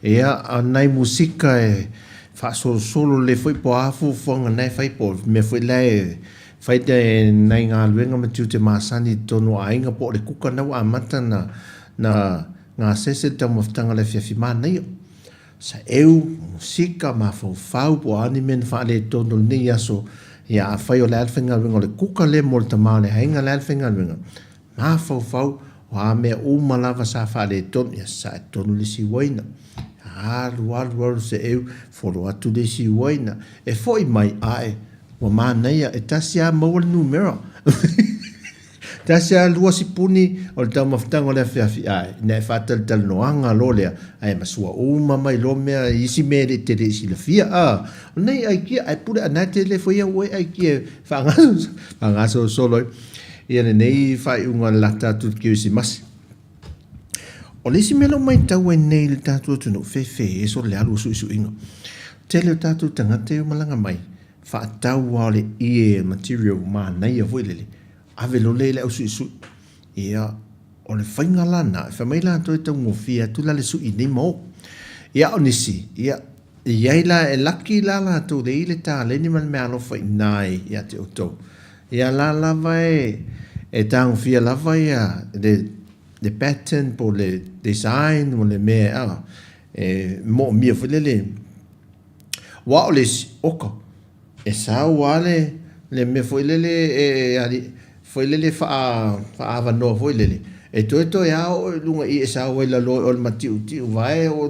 Ia, o nai musika e faasolosolo lelei foi po o a fuafuaga na e fai po o le mea foi la e fai nai galuega ma tiute masani i totonu o aiga po o le kuka na ua amata na na gasese le taumafataga o le afiafi manaia. Saeu, musika, mafaufau po o a ni mea na faaletonu i lenei aso, ia afai o le a le faigaluega o le kuka lea mo le tama o le aiga le a le faigaluega, mafaufau o a mea uma lava sa faaletonu, ia sae tonu le isi uaina. Alu alu alu seeu, folo atu le isi uaina. E foi mai, ae ua manaia, e tasi lava maua le numera. Tasi a lua sipuni o le taumafataga o le afiafi ae ina e faatalatalanoaga loa lea ae masua uma mai loa mea i isi mea e le te le i silafia a o nei aikia ae pule ana e tele foi au e aikia e faagasolosolo ai ia lenei faaiuga o le lata atu i le Kerisimasi. O le isi mea lea ua matau ai nei i le tatou atunuu, fefe solo le alu o suisuiga. Tele o tatou tagata ia ua malaga mai, faatau lava o le ie material manaia foi lele, ave loa lea i le ausuisui. Ia, o le faiga la lena, e fai mai latou e taugofie atu la le sui nei ma o. Ia, a o nisi, ia, e i ai la, e laki la latou le i le taleni ma le meaalofa i ina ia te outou. Ia la lava e, e tagofia lava ia le, le pattern po o le design o le mea a, e moomia foi lele. Aua o le isi, oka, e sau lava le, le mea foi lele e, e, foi lele faa, faaavanoa foi lele, e toe toe lava oo i luga i i e sau ai i lalo o le matiutiu vae o,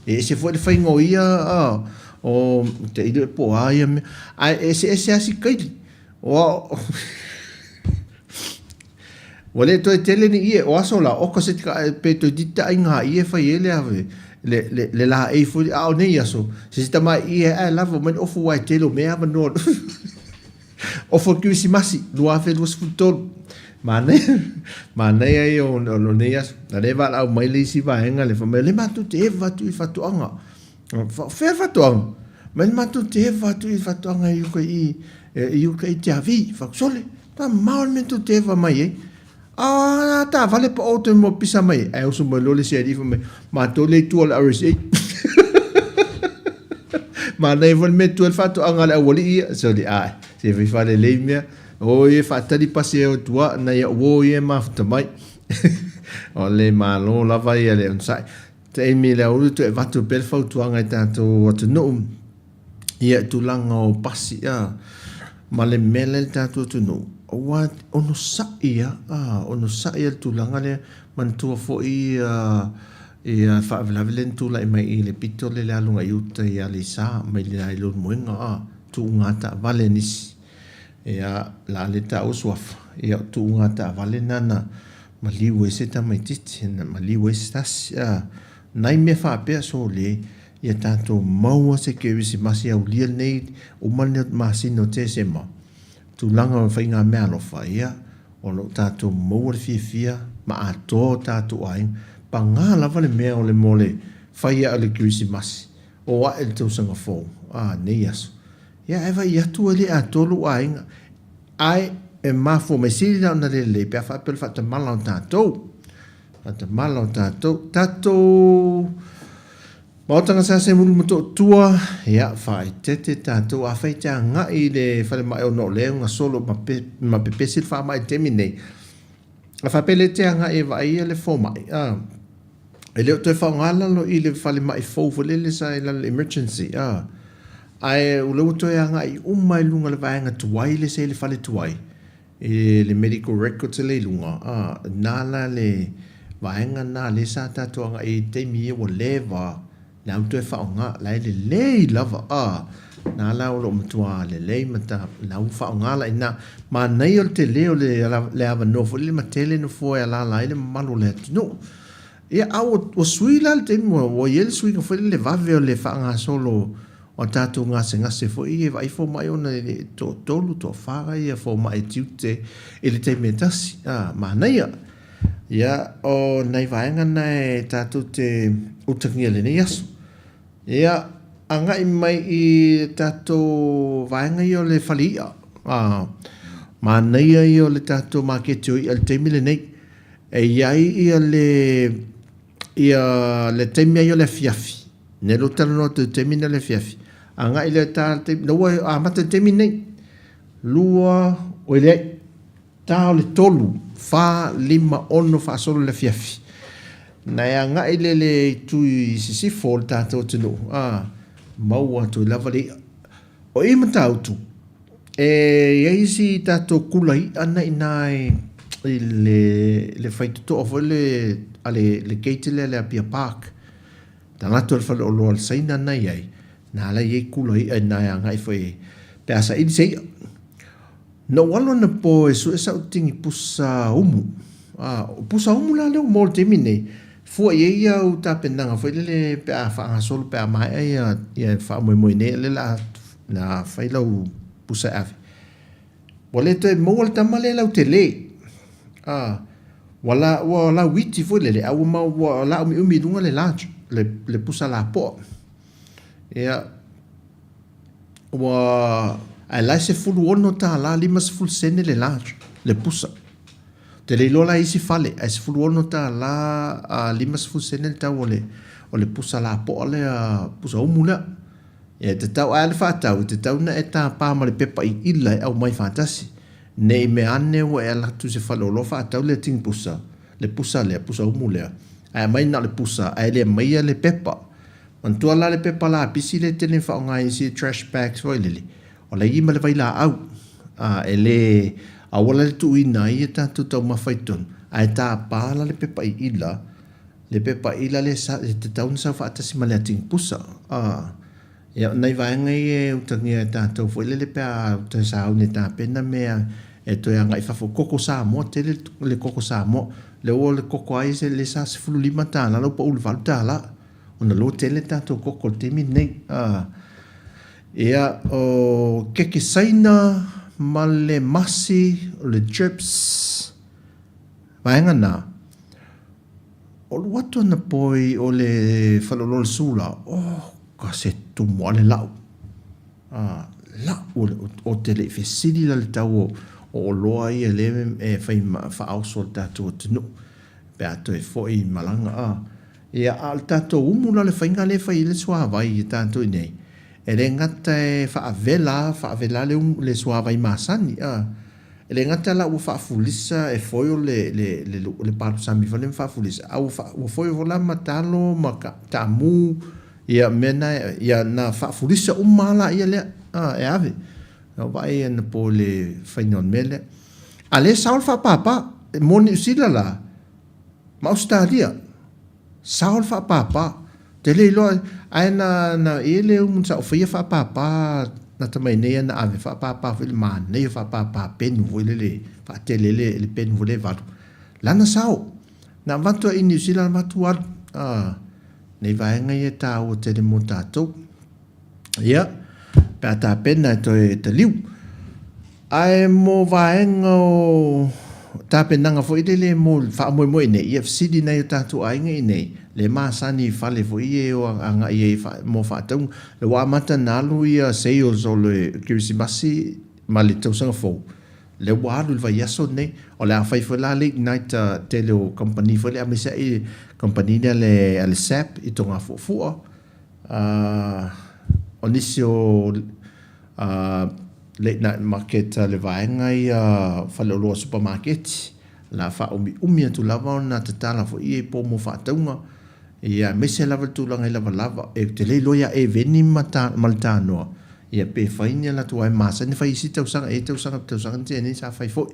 e ese foi le faiga o ia, a, o, te iloa po o a ia mea, ae eseese lava sikaili. Ua Ua le toe tele ni ie, o aso la, oka se ka, pe toeitiiti taaiga ie e fai ai le ave, le, le, le laei foi, a o nei aso, se si tamai ie ae lava mai le ofu aua e tele o mea avanoa. Ofu o le Kerisimasi, 2023. Manaia, manaia ia o, o nei aso. Na le valaau mai le isi vaega le fai mai, o lea matou te eva atu i faatoaga. O fea faatoaga? Mai le matou te eva atu i faatoaga i uka i, i uka i Tiavi, Fakusole. Ta mamao le mea tou te eva mai ai. A taavale pa o toe mo pisa mai ai. Ae usu mai loa le isi alii fai mai, matou le i tua o le RSA. Manaia foi le mea tua le faatoaga a le aualii ia. Soli, ae, se fai faalelei mea. O ia faatali pasi e o tua, nai au uo ia e mafuta mai. O le Malo lava ia le onosai. Taimi le aoauli toe avatu pea le fautuaga i tatou atunuu ia i tulaga o pasi a ma le mea lea i le tatou atunuu aua onosai a onosai a le tulaga lea manatua foi ia ia faalavelave lea na tulai mai i le pito lea i le aluga i uta i Aleisa mai le i Leulumoega a tuuga taavale nisi ia la le taua suafa ia o tuuga taavale na na maliu ai se tamaitiiti, na maliu ai se tasi, a, nai mea faapea sole, ia tatou maua se Kerisimasi aulia lenei, uma lenei masina o Tesema, tulaga o faigameaalofa, ia, o lo o tatou maua le fiafia ma atoa o tatou aiga. Paga lava le mea o le mo le fai ae o le Kerisimasi, o ae le tausaga fou, a, nei aso. Ia, ae vaai atu e le atoa lou aiga. Ae e mafua mai sili la ona le lelei pe a faapea o le faatamala o tatou. Faatamala o tatou. Tatou Maota Gasegase Mulu ma Toatua, ia, faaeteete tatou. Afai e te agai i le falemai ona o lea e gasolo ma, pe, ma pepesi le faamai i le taimi nei, a faapea lea e te agai e vaaia le fomai, a, E le o toe faaaoga lalo i le falemai fou foi lele sa i lalo i le emergency, a. Ae o lea ua toe agai uma i luga o le vaega tuai lea sa i le fale tuai, i le medical records lea i luga, a, na la le vaega na lea sa tatou agai ai i taimi ia ua leva, la ua toe faaaoga, la e lelei lava, a. Na la o lo o matua lelei ma ta, la ua faaaoga la i ina. Manaia o le tele o le avanoa foi lele ma tele nofoa e alaala ai le mamalu o le atunuu. Ia, a ua, ua sui la le taimi, ua, ua i ai le suiga foi lele vave o le faagasolo o a tatou gasegase foi ia e vaai fomai ona e le toatolu, toafa ia fomai tiute i le taimi e tasi. A, manaia. Ia, o nai vaega na e tatou te utagia i lenei aso. Ia, agai mai i le tatou vaega ia o le fale i'a. A, manaia ia o le tatou maketi o i'a i le taimi lenei. E i ai ia le ia le taimi ai o le afiafi, nei lou talanoa atu i le taimi nei o le afiafi, agai lea ta le taimi, lea ua amata i le taimi nei, lua, oi leai, ta o le tolu, fa, lima, ono faasolo i le afiafi. Na e agai lea i le itu i sisifo o le tatou atunuu, a, maua atu ai lava le i'a. O i Matautu, e i ai isi tatou kula i'a na i ina i le, le faitotoa foi le, a le, le gate lea le Apia Park. Tagata o le faleoloa o le Saina na i ai, na la i ai kula i'a i ina e agai foi pe a saili se i'a. Na ou alu anapo e sue sau tini pusa umu. A, o pusa umu la lea ua maua i le taimi nei, fua i ai au tapenaga foi lele pe a faagasolo pe a maea ia, ia faamoemoe nei lea la na fai lau pusa e ave. Ua le toe maua le tama lea lautele. A, ua la, ua lauiti foi lele, a ua mau, ua laumiumi i luga le large, le, le pusa lapoa. Ia, Ua, ae la e $16 50 sene le large, le pusa. Ou te le iloa la i isi fale, ae $16 a 50 sene le tau o le, o le pusa lapoa lea, pusa umu lea. E tatau, ae a le faatau, e tatau ona e tapa ma le pepa iila e aumai faatasi. Ne i mea ane ua e alu atu i se faleoloa faatau le tini pusa, le pusa lea, pusa umu lea, ae aumai na o le pusa, ae le aumaia le pepa. Manatua la le pepa lapisi lea e tele ina faaaoga i isi trash bags foi lele, o la e i ai ma le vailaau. A, e le aua la le tuuina ai ia tatou taumafa i totonu, ae tapa la le pepa iila, le pepa iila lea sa, e tatau ona sau faatasi ma le atigi pusa. A, ia o nai vaega ia e utagia e tatou foi lele pe a toe sauni e tapena mea e toe agai i fafo. Koko Samoa, tele le koko Samoa. Lea ua le koko lava ia lea sa $15, la ua pau i le $8. Ona lua tele tatou koko i le taimi lenei. Ia, o keke Saina ma le masi, o le chips, vaega na, o alu atu anapo i o le faleoloa o le Sula, oh, ka se tumu a le lau. Ah, lau, ou te le i fesili la i le tau o oloa ia lea e fai faaoso i le tatou atunuu pe a toe foi i malaga. Ah, Ia, a o le tatou umu la le faiga lea e fai ai le suavai i tatou i inei, e le gata e faavela, faavela le umu, le suavai masani, a. E le gata la ua faafulisa e foil le, le, le, le palusami foi lea ma faafulisa, a ua, fa, ua foil foi la ma talo ma ka, taamu, ia, mea na, ia, na faafulisa uma lava laia lea, a, e ave. Na ou vaai anapo i le faiga o le mea lea. A lea e sao le faapapa, mo Niu Sila la, Ma Ausetalia, sao le faapapa. Ou te le iloa, ae na, na i ai le umu sa ou faia faapapa lata mai nei ana ave faapapa foi le manaia faapapa penu foi lele faatele le, le penu foi le valu. Lana sao. Na avatu ai i Niu Sila avatu alu. Ah, nei vaega ia e tāua tele mo tātou. Ia, pe a tapena e toe taliu. Ae mo vaega o tapenaga foi lele mo le faamoemoe nei, ia fesili nai o tatou aiga i nei, le masani i fale foi ia e o agai ai mo faatauga. Le ua amata ona alu ia sales o le Kerisimasi ma le tausaga fou, lea ua alu i le vaiaso lenei. O le a fai foi la late night a tele o kamupani foi lea, aemaise ai kamupani lea a le SAP i Togafuafua, O nisi o late night market a le vaega ia faleoloa supamaketi, o le a faaumiumi atu lava ona tatala foi ia i po mo faatauga, ia aemaise lava le tulaga i lavalava. Ou te le iloa ia Eveni ma le Tanoa, ia pe fai ni a latou ae masani ona fai i isi tausaga, e i ai tausaga tausaga na tea nei sa fai foi.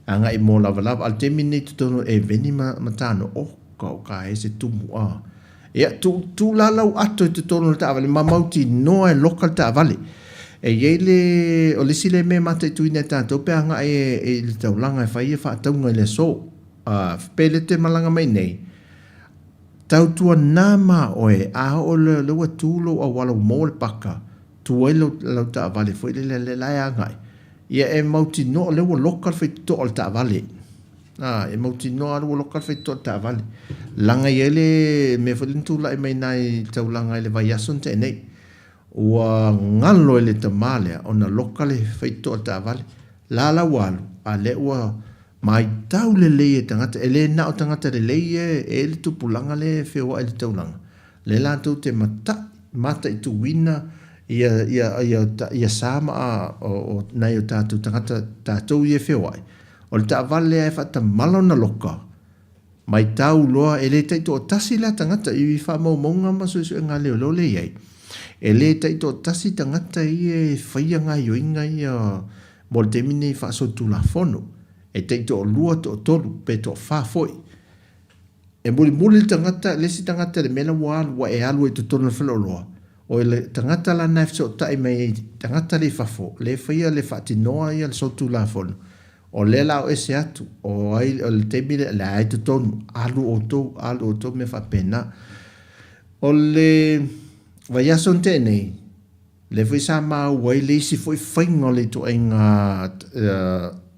Agai mo lavalava. A o le taimi lenei i totonu o Eveni ma Tanoa, oka oka e se tumu a. Ia, tu, tu la lau ato i totonu o le taavale, ma mautinoa e loka le taavale. E i ai le, o le isi lea mea e mataituina e tatou pe agai e, e i le taulaga e fai ia faatauga i le aso. A, pe le toe malaga mai nei, tautuana ma oe, a oo loa lea ua tu lou auala ua maua le paka, tu ai lau, lau taavale foi lele lea la e agai. Ia e mautinoa o lea ua loka le faitotoa o le taavale. A, e mautinoa lava ua loka le faitotoa o le taavale. Laga i ai le mea foi lea na tulai mai i i le taulaga i le vaiaso na tea nei. Ua galo i le tama lea ona loka le faitotoa o le taavale. La la ua alu, a lea ua. Maitau lelei e tagata, e le na o tagata lelei e e le tupulaga lea e feoai i le taulaga, lea latou te mata'i, mataituina ia, ia, ia, ia sa ma a, o, o nai o tatou tagata, tatou ia e feoai, o le taavale lea e faatamala ona loka, Maitau loa, e le taitoatasi la tagata i faamaumauga ma suesuega a leoleo lea e i ai. E le taitoatasi tagata ia e faia gaoioiga ia mo le taimi nei faasolitulafono. E taitoalua, toatolu, pe toafa foi. E mulimuli le tagata, le isi tagata i le mea la ua alu, ua e alu ai i totonu o le faleoloa, o le tagata la lena e fesootai mai ai i tagata lea i fafo, lea e faia le faatinoa ia le solitulafono, O lea la o ese atu, o ai, o le taimi lea, lea i totonu, alu outou, alu outou, mea faapena. O le vaiaso na tea nei, lea foi sa maua ai le isi foi faiga o le ituaiga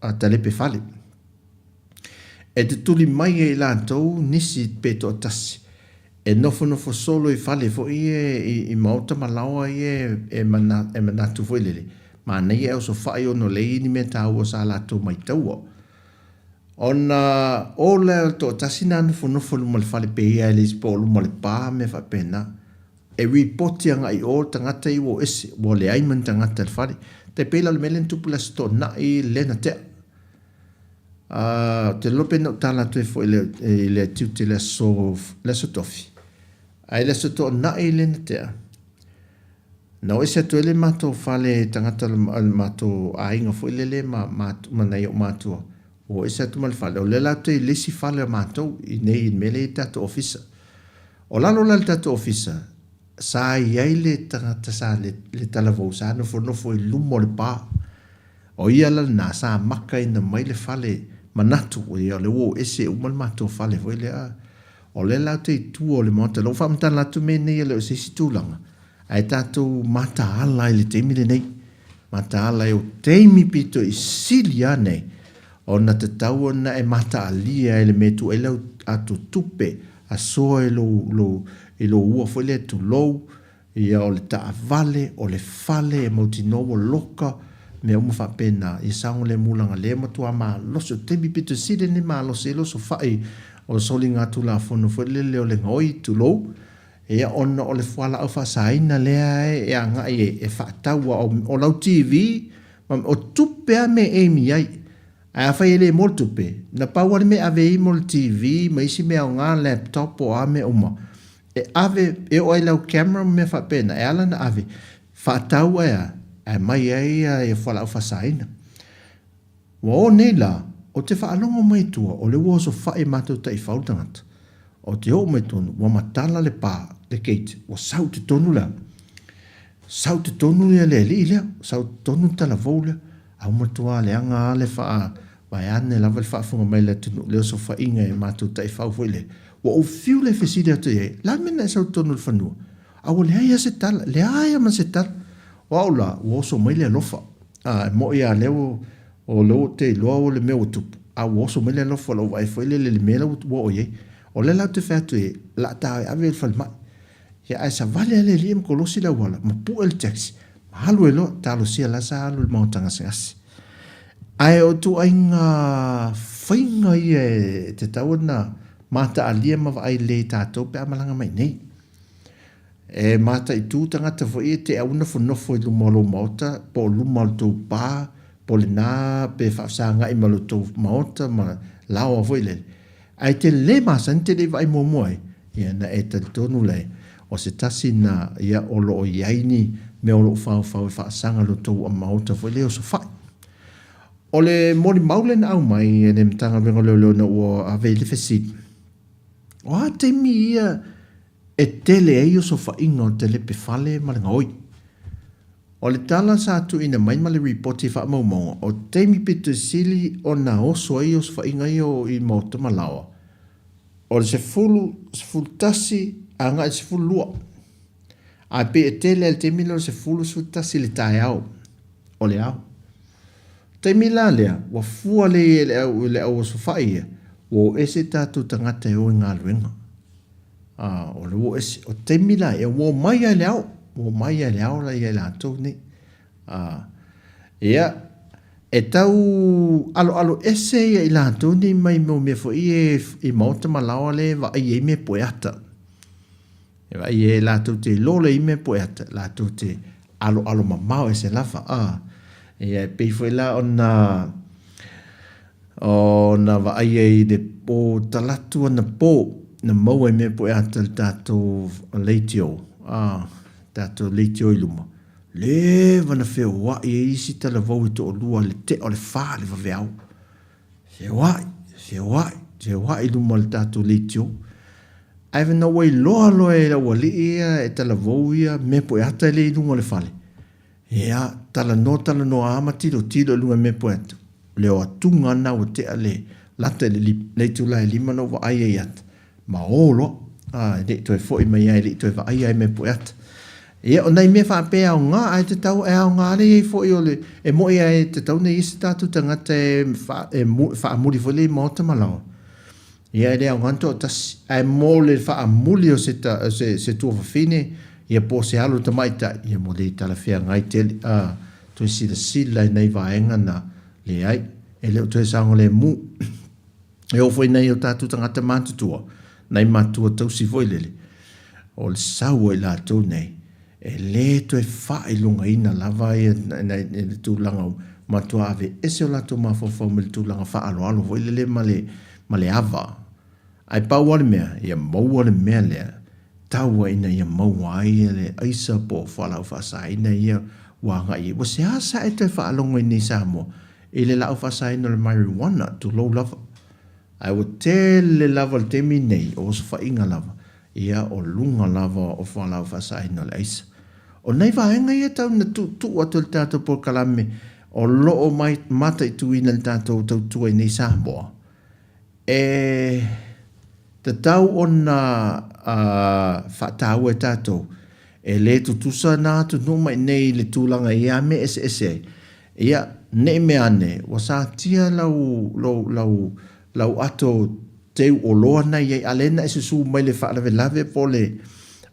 a talepe fale. E tutuli mai e i latou nisi pe toatasi E nofonofo solo i fale foi ia i maota ma laoa ia e manatu foi lele, manaia e osofai ona o lea e i ai ni mea taua sa latou maitaua. Ona o lea o le toatasi na nofonofo i luma o le fale pe ia e le isi po o luma o le pa mea faapena. E ripoti agai i o le tagata ia ua o ese, ua leai ma ni tagata i le fale. Tai pei la o le mea lea na tupu i le Aso Toonai lea na tea. Ā, ou te iloa pe na ou tala atu ai foi i le, i le tiute i le aso, le aso Tofi, ae i le aso Toonai lea na tea, na o ese atu ai le matou fale tagata o le matou aiga foi lele ma, ma, ma nai ou matua, ua o ese atu ma le fale, o lea la ou te i le isi fale o matou i nei i le mea lea e i ai le tatou ofisa. O lalo la i le tatou ofisa, sa i ai le tagata sa, le, le talavou sa nofonofo i luma o le pa. O ia la lena sa makaina mai le fale manatu, ia o lea ua ou ese uma le matou fale foi lea. O lea la ou te i tua o le maota. Lou faamatala atu mea nei e le o se isi tulaga, ae tatou mataala ai i le taimi lenei. Mataala ai o taimi pito i sili lava nei ona tatau ona e mataalia ai le mea e tuu ai lau ato tupe asoa i lou, lou, i lou ua foi lea tulou, Ia, o le taavale, o le fale, e mautinoa ua loka, mea uma faapena. Ia saogalemu leaga lea e matua malosi, o le taimi pito sili lenei malosi ai le osofai o le soligatulafono foi lele o le gaoi, tulou, ia ona o le fualaau faasaina lea e agai e faatau, a o lau TV, o tupe lava mea e emi ai. Ae afai e le maua le tupe, na pau lava le mea e ave ai mo le TV ma isi mea aoga, laptop po o a mea uma, e ave, e oo ai lau camera ma mea faapena, e ala ona ave, faatau ae a? Ae aumai ai ia fualaau faasaina. Ua o nei la, ou te faalogo mai i tua, o lea ua osofai e matou taifau le tagata. Ou te oo mai tonu, ua matala le pa, le gate, ua sau i totonu le a? Sau i totonu ia le alii lea, sau i totonu le talavou lea. A ua matua leaga lava le faa, vaeane lava le faafofoga mai a le atunuu i le osofaiga e matou taifau foi lea. Ua ou fiu le fesili atu i ai, le a le mea na e sau i totonu o le fanua? A ua leai lava se tala, leai lava ma se tala. O au la, ua oso mai le alofa. A, e moni lava lea ua, o lea ua te iloa o le mea ua tupu, a ua oso mai le alofa o lau vaai foi lele i le mea la ua oo i ai. O lea la ou te fai atu i ai, o le a ta ave i le falemai. Ia ae savali lava le alii ma kolosi le auala, ma pue le taxi, ma alu ai loa, talosia la sa alu i le maota gasegase. Ae o ituaiga faiga ia e tatau ona mataalia ma vaai lelei e tatou pe a malaga mai nei. E mataitu tagata foi e te au nofonofo i luma o lou maota po o luma o le tou pa po o lena pe faafesagai ma lo tou maota ma laoa foi lele. Ae te le masani te le i vaai muamua ai, ia na e talitonu lea o se tasi na ia o lo o i ai ni mea o lo o faofao e faasaga lo tou maota foi lea osofai. O le molimau lea na aumai e le Matagaluega o Leoleo ina ua ave i le fesili, o a taimi ia e tele ai osofaiga o le telepe fale ma le gaoi? O le tala sa tuuina mai ma le ripoti faamaumauga, o taimi pito sili ona oso ai osofaiga ia o i maota ma laoa, o le 10, 11 agai i le 12. Ae pei e tele lava i le taimi lea o le 10, 11 i le taeao o le ao. Taimi la lea, ua fua lelei e le au, le au osofai ia, ua o ese tatou tagata e o i galuega. A, o le ua ese. O taimi la ia, ua omai lava i le ao. Ua omai lava i le ao la ia i latou nei. A, ia, E tau aloalo ese ia i latou nei mai mau mea foi ia i maota ma laoa lea e vaai ai mea poeata. E vaai ai latou te iloa le i mea poeata, latou te aloalo mamao ese lava. A, ia e pei foi la ona ona vaai ai i le po talaatu anapo na maua ai mea poeata i le tatou leitio, a, tatou leitio i luma. Leva na feoai ai isi talavou e toalua i le tea o le fa i le vaveao. Feoai, feoai, feoai i luma o le tatou leitio. Ae na ua iloa loa e le aualii ia e talavou ia mea poeata lea i luga o le fale. Ia, talanoa talanoa lava ma tilotilo i luga i mea poeata. Le o atuga lena ua tea le lata i le itula e lima na ou vaai ai ata, ma o loa, a, e le i toe foi mai lava, e le i toe vaaia ai mea poeata. Ia, o nai mea faapea e aoga, ae tatau, e aoga le i ai foi o le, e moni lava e tatau ona i ai se tatou tagata e, e faamuli foi lea i maota ma laoa. Ia, e le aoga le toatasi, ae mo le faamuli o se, se, se tuafafine, ia po o se alo tamaitai, ia mo le talafeagai tele, a, toe silasila i nai vaega na, leai, e le o toe saogalemu. E oo foi i nai o tatou tagata matutua, nai matua tausi foi lele, o le sau a i latou nei, e le toe faailogaina lava ia le tulaga matua aveese o latou mafaufau mai le tulaga faaaloalo foi lele ma le, ma le ava. Ae pau lava le mea, ia maua le mea lea, tau ai ina ia maua ai le aisa po o fualaau faasaina ia ua agai i ai. Ua seasea e toe faalogo i nei Samoa i le laau faasaina o le marijuana, tulou lava. Ae ua tele lava le taimi nei o osofaiga lava, ia o luga lava o fualaau faasaina o le aisa. O nai vaega ia tau ina tuutuu atu e le tatou polokalame o lo o mataituina i le tatou tautua i nei Samoa, E tatau ona faataua e tatou, e le tutusa na atunuu mai nei i le tulaga i ia mea eseese ai. Ia, ne i mea ane, ua satia lau, lou, lau, lau ato teu oloa na i ai, a lea na e susu mai le faalavelave po o le,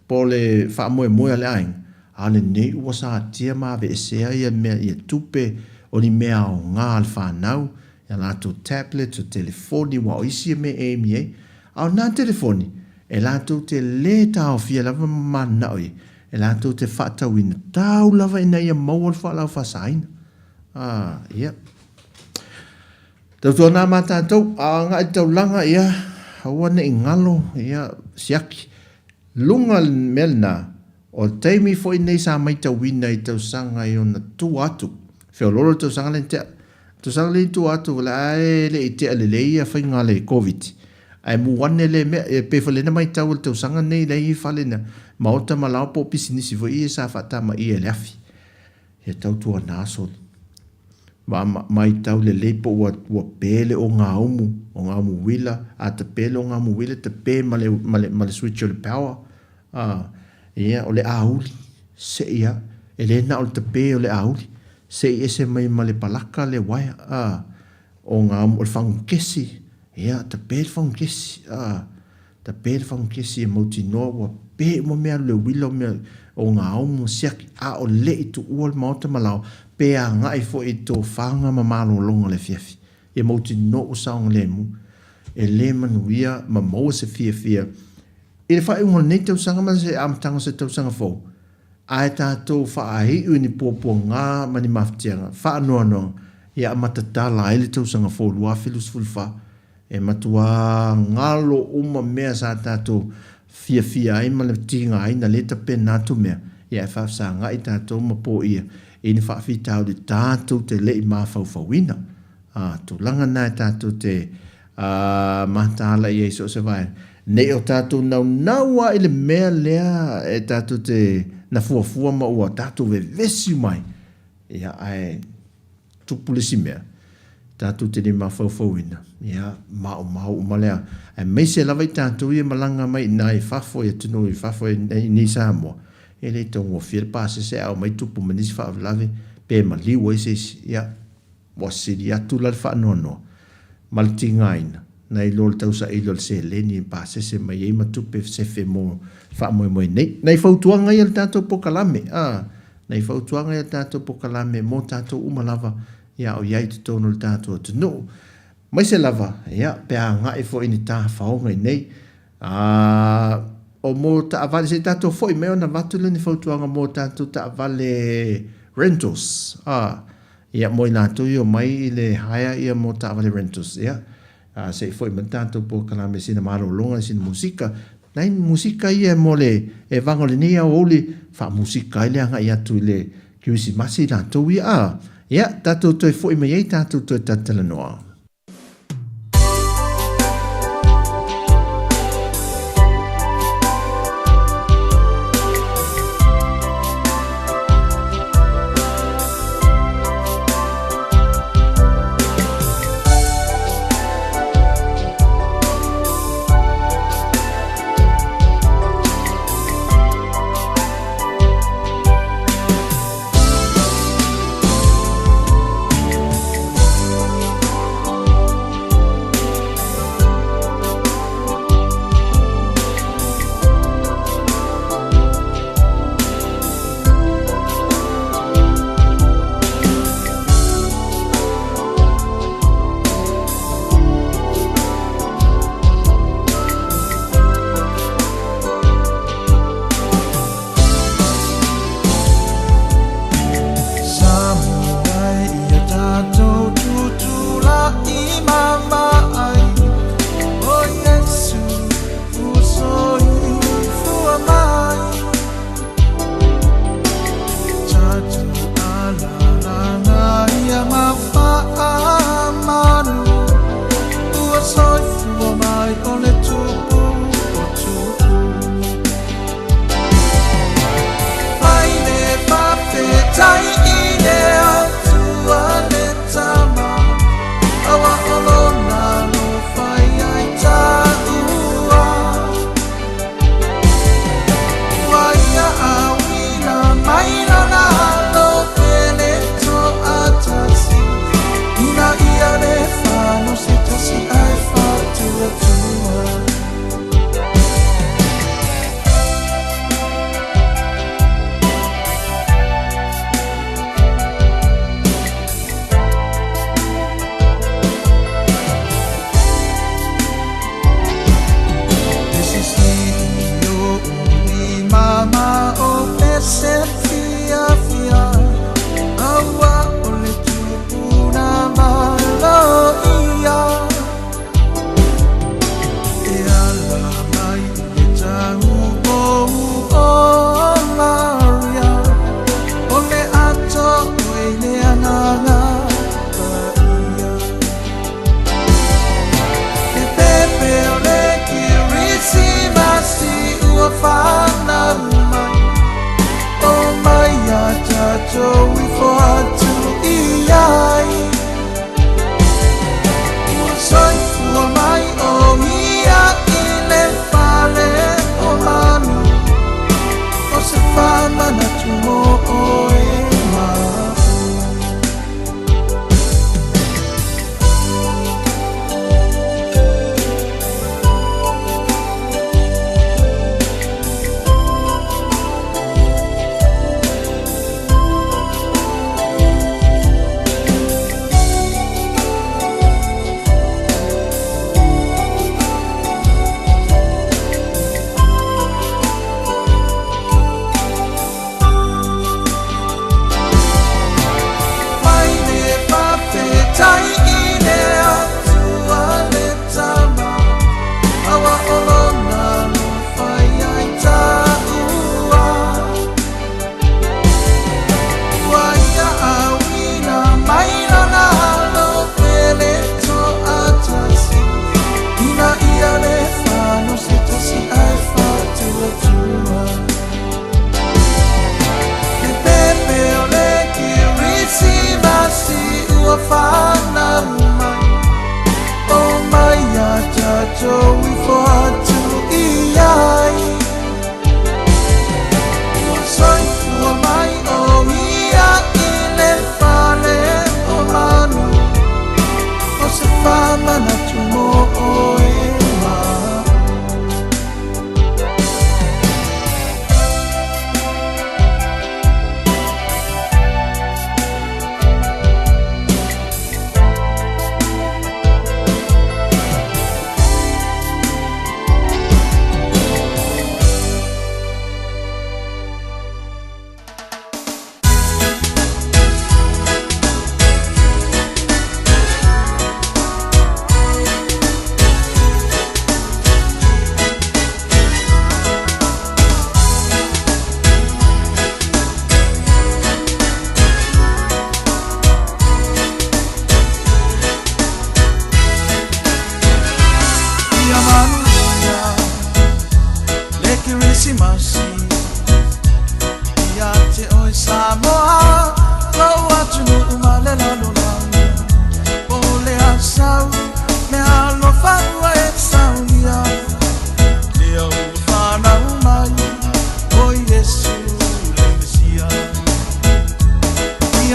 po o le faamoemoe a le aiga, a o lenei ua satia ma aveesea ia mea, ia tupe, o ni mea aoga a le fanau, Ia latou tablets, o telefoni, aua o isi ia mea e emi ai. A o na telefoni, e latou te le taofia lava ma mananao i ai, e latou te faatauina tau lava ina ia maua le fualaau faasaina. Ah, ia. Tautuana ma tatou, a agai i le taulaga, ia, aua ne i galo, ia, siaki. Luga le mea lena, o le taimi foi nei sa maitauina i tausaga i ona tua atu, feoloolo le tausaga lea na tea, tausaga lea i tua atu o le a e le i tea lelei ia faiga a le Koviti, ae mu ane le mea, e pei foi lea na maitau i le tausaga nei la e i ai fale na maota ma laoa po o pisinisi foi ia sa faatamaia e le afi. Ia tautuana soli. Ma maitau lelei po ua ua pe le ogaumu, ogaumu uila, a tape le ogaumu uila, tape ma le, ma le, ma le switch o le power. A, ia, o le auli, sei a, e le na o le tape o le auli, sei ese mai ma le palaka le wire, a, ogaumu, o le fagukesi, ia, tape le fagukesi, a, Tape le fagukesi e mautinoa ua pe uma mea alu le uila o mea o gaomu ma siaki a o le i tuua le maota ma lao pe agai foi i tofaga ma malologa o le afiafi. Ia mautinoa ua saogalemu e le manuia ma maua se fiafia i le faaiuga o lenei tausaga ma se amataga o se tausaga fou ae tatou faaiu i ni puapuaga ma ni mafatiaga faanoanoaga ia matatala ai le tausaga fou 2024. E matuā ngalo uma mea sa tatou fiafia ai ma le tigaina le tapena atu mea, ia e faafesagai tatou ma poia i ni faafitauli tatou te le i mafaufauina. A, tulaga na e tatou te a, mataala i ai so o se vaega. Nei o tatou naunau lava i le mea lea e tatou te na fuafua ma ua tatou vevesi uma ai, ia ae Tupu le isi mea, tatou te le mafaufauina, ia, maumau uma lea. Aemaise lava i tatou ia e malaga mai i ina i fafo, i atunuu i fafo i inei i Samoa, e le taugofie le pasese a omai tupu ma nisi faalavelave, pe maliu ai se isi. Ia, ua sili atu la le faanoanoa ma le tigaina, nai lo le tausaili o le seleni e pasese mai ai ma tupe sefe mo faamoemoe nei. Nai fautuaga ia a le tatou pokalame, a, Nei fautuaga ia tatou pokalame mo tatou uma lava. ia a o i ai i totonu o le tatou atunuu. Aemaise lava, ia, pe a agai foi i ni tafaoga i nei. A, o mo taavale, se i tatou foi mai ona avatu lea o ni fautuaga mo tatou taavale rentals, a, ia, mo i latou ia omai i le hire ia mo taavale rentals, ia, a, se i foi mai le tatou polokalame i sina malologa, sina musika. Nai musika ia mo le e vaga o lenei aoauli, faamusika ai le agai atu i le Kerisimasi i latou ia, a, ia, tatou toe foi mai ai tatou toe talatalanoa.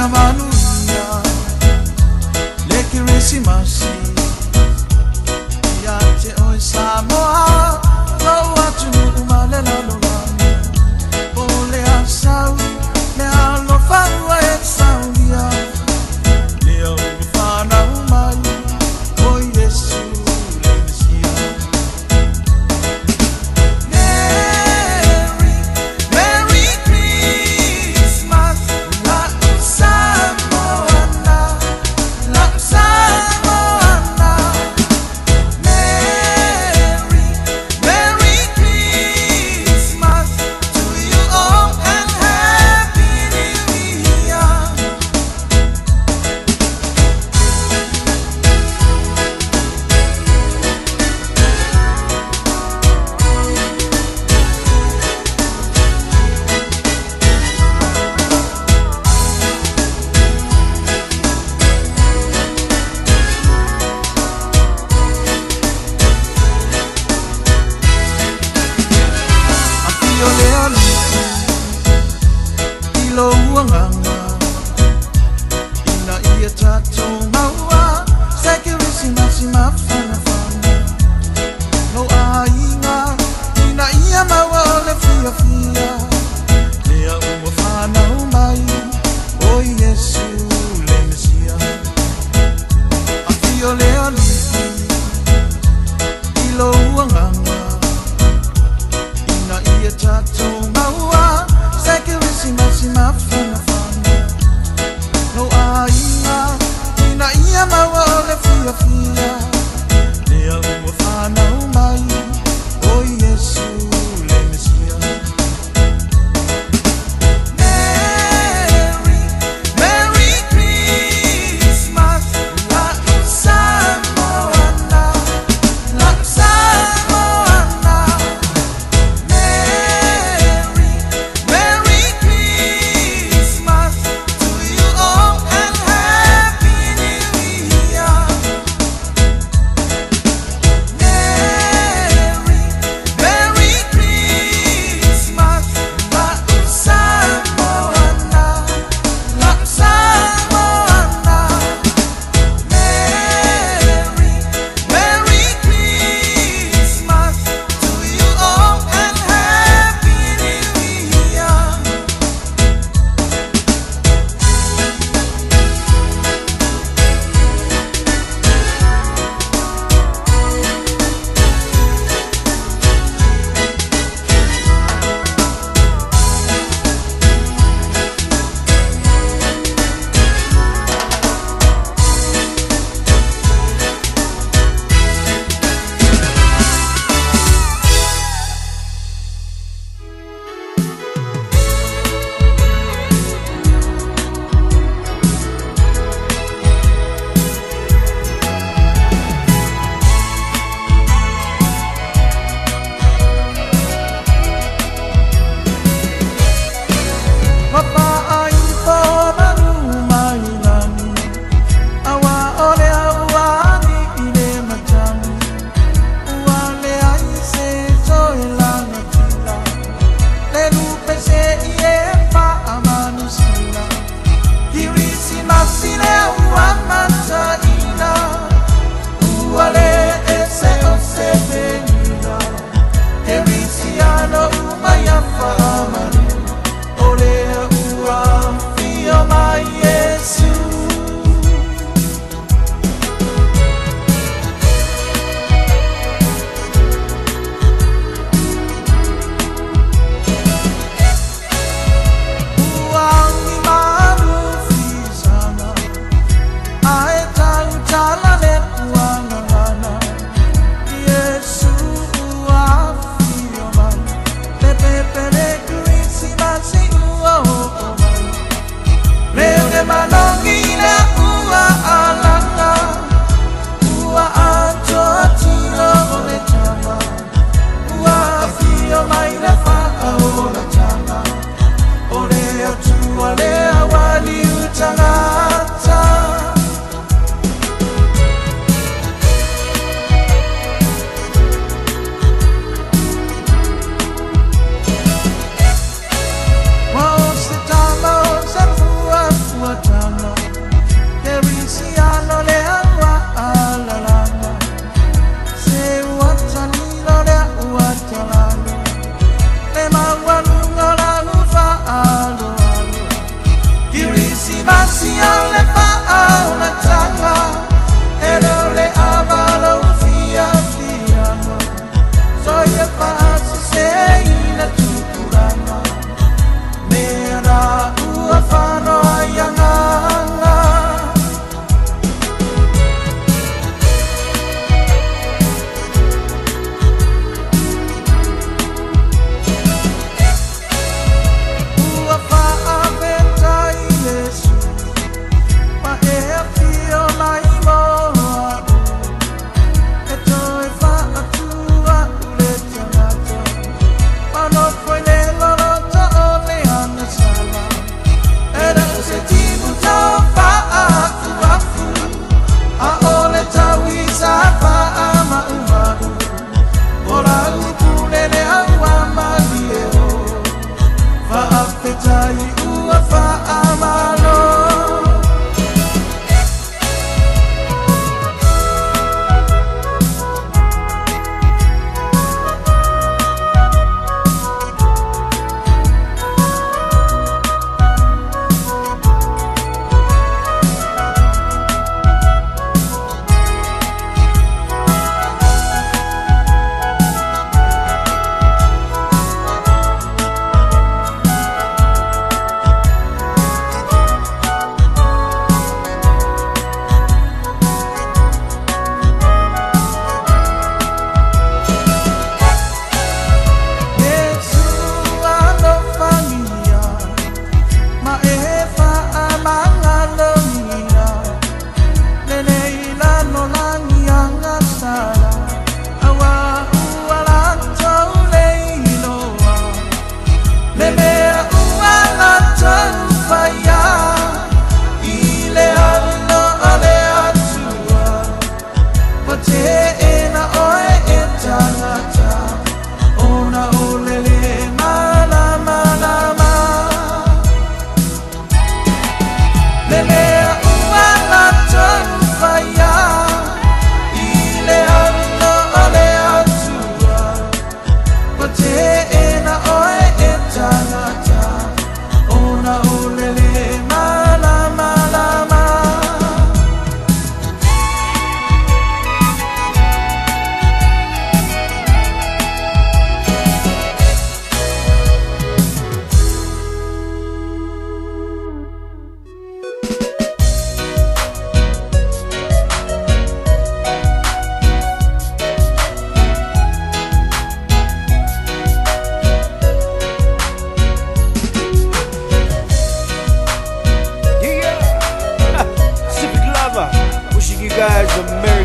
Ia manuia le Kerisimasi Ia te oe Samoa Lou atunuu ma le lalolagi Po o le a sau le alofa ua e saunia Lea ua fanau mai o Iesu le Mesia Merry, Merry Christmas La'u Samoana La'u Samoana Merry, Merry Christmas to you all and Happy New Year. Afio le Alii i lou agaga Ina ia tatou maua se Kerisimasi mafanafana Lou aiga ina ia maua o le fiafia Lea ua fanau mai o Iesu le Mesia Afio le Alii i lou agaga Ina ia tatou maua se Kerisimasi mafanafana Lou aiga ina ia maua o le fiafia Lea ua fanau mai o Iesu le Mesia Merry, Merry Christmas La'u Samoana La'u Samoana Merry, Merry Christmas to you all and Happy New Year.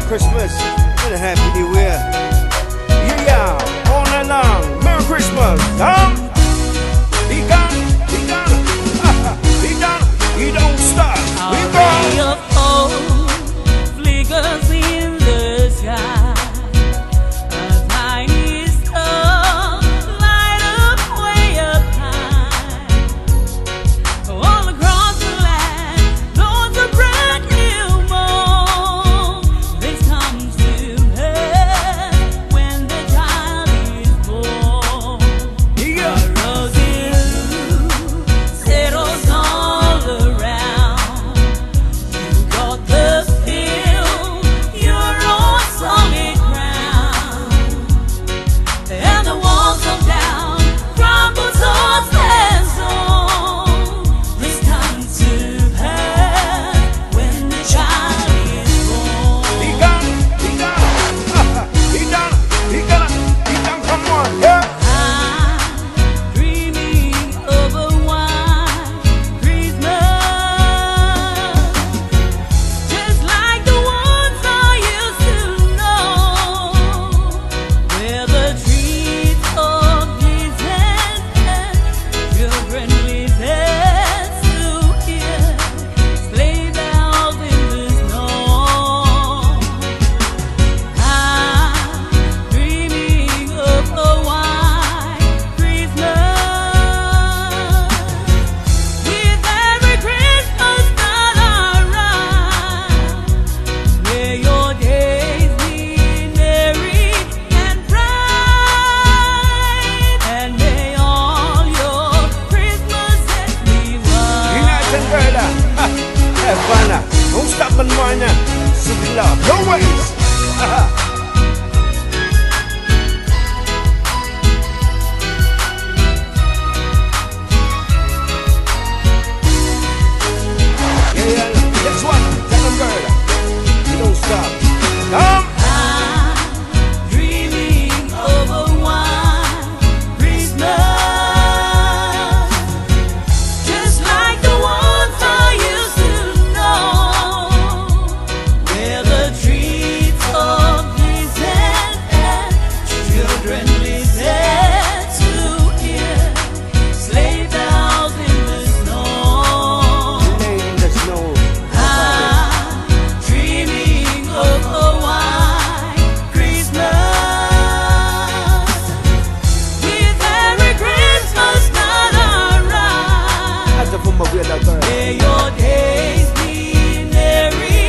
Christmas and a Happy New Year. Yeah, yeah, all night long. Merry Christmas. Come. Be gone. Be gone. Be gone. You don't stop. We A go. ray of hope flickers in the sky. A tiny star light up way up high. All across the land, lords a brand new morn. This comes to pass when the child is born. Yeah. A rosy settles all around. You got the feel, you're on solid ground. And the walls come down, crumble swords and stone. This comes to pass when the child is born. Be gone. Be gone. Be gone. Be gone. Be gone. Come on. Yeah. I'm dreaming of a white Christmas, just like the ones I used to know, where the treetops glisten and children listen to hear sleigh bells in the snow. I'm dreaming of a white Christmas. With every Christmas that I write, may your days be merry and bright, and may all your Christmases be United white. brother. Have fun. Don't stop and mind. Super love. No ways. Yeah, yeah. Next one. Tell them, girl. You don't stop. Come. I'm dreaming of a white Christmas, just like the ones I used to know, where the treetops glisten and children listen to hear sleigh bells in the snow. Lay in the snow. I'm dreaming of a white Christmas. With every Christmas that I write, That's from my weird girl. may your days be merry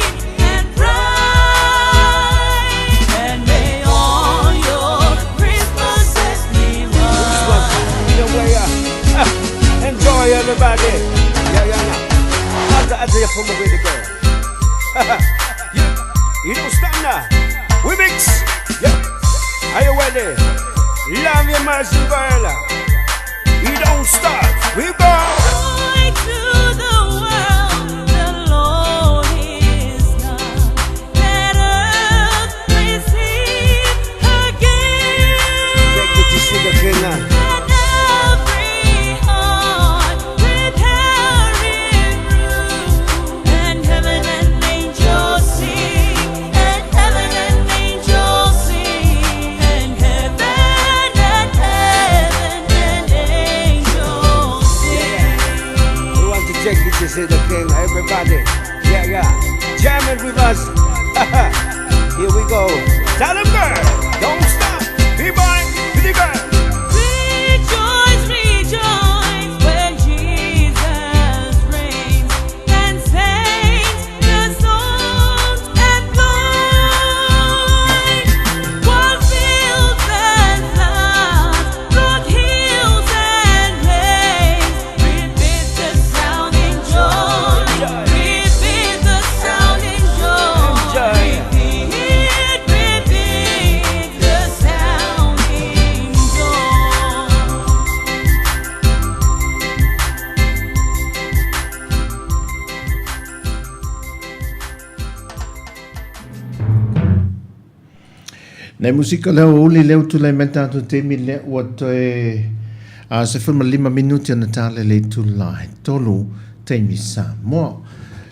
and bright, and may all your Christmases be Christmas. white. In the way. Enjoy everybody. Yeah, yeah, yeah. That's from my weird girl. Yeah. You don't stop now. We mix. Yeah. Are you ready? Love your mercy, girl. You don't stop. We go. Joy to the world, the Lord is come. Let earth receive her King. Take it to see the king. Let every heart prepare Him room. And heaven and angels sing, and heaven and angels sing, and heaven and heaven and angels sing. We want to take you to see the king, everybody. Yeah, yeah. Jam it with us. Here we go. Tell them, girl, don't stop. Be by, be the girl. Rejoice, rejoice when Jesus reigns and saints the songs employ. While fields and floods, broad hills and plains, repeat the sounding joy. Repeat the sounding joy. Enjoy. Repeat, repeat the sounding joy. Nai musika lea ua uli lea ua tulai mai le tatou taimi lea ua toe 15 minute ona tala i le itula e tolu taimi Samoa.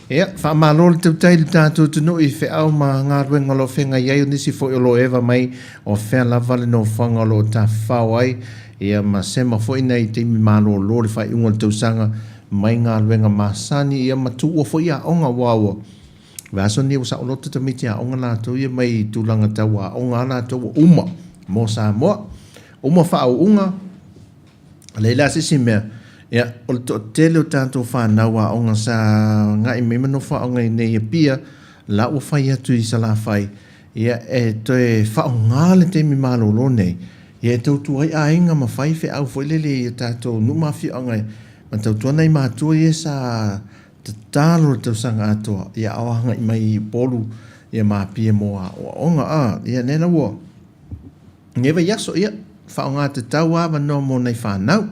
Ia, faamalo le tautai i le tatou atunuu i feau ma galuega o lo o feagai ai, o nisi foi o lo o eva mai o fea lava le nofoaga o lo o tafafao ai, ia ma sema foi nai taimi malolo i le faaiuga o le tausaga mai galuega masani, ia ma tuua foi aoga aua ua vaiaso nei ua saoloto tamaiti aoga latou ia mai tulaga tau aoga a latou ua uma mo Samoa, uma faauuga. A leai la se isi mea, ia, o le toatele o tatou fanau aoga sa agai mai ma nofo aoga i inei i Apia, la ua fai atu i Salafai, ia, e toe faaaoga le taimi malolo nei, ia, e tautua ai aiga ma fai feau foi lele i a tatou nuu ma afioaga ma tautua nai matua ia sa tatalo i le tausaga atoa, ia, a o agai mai i Upolu, ia, ma Apia mo aoaoga. A, ia, lea la ua. Nei vaiaso, ia, faaaoga tatau lava avanoa mo nai fanau.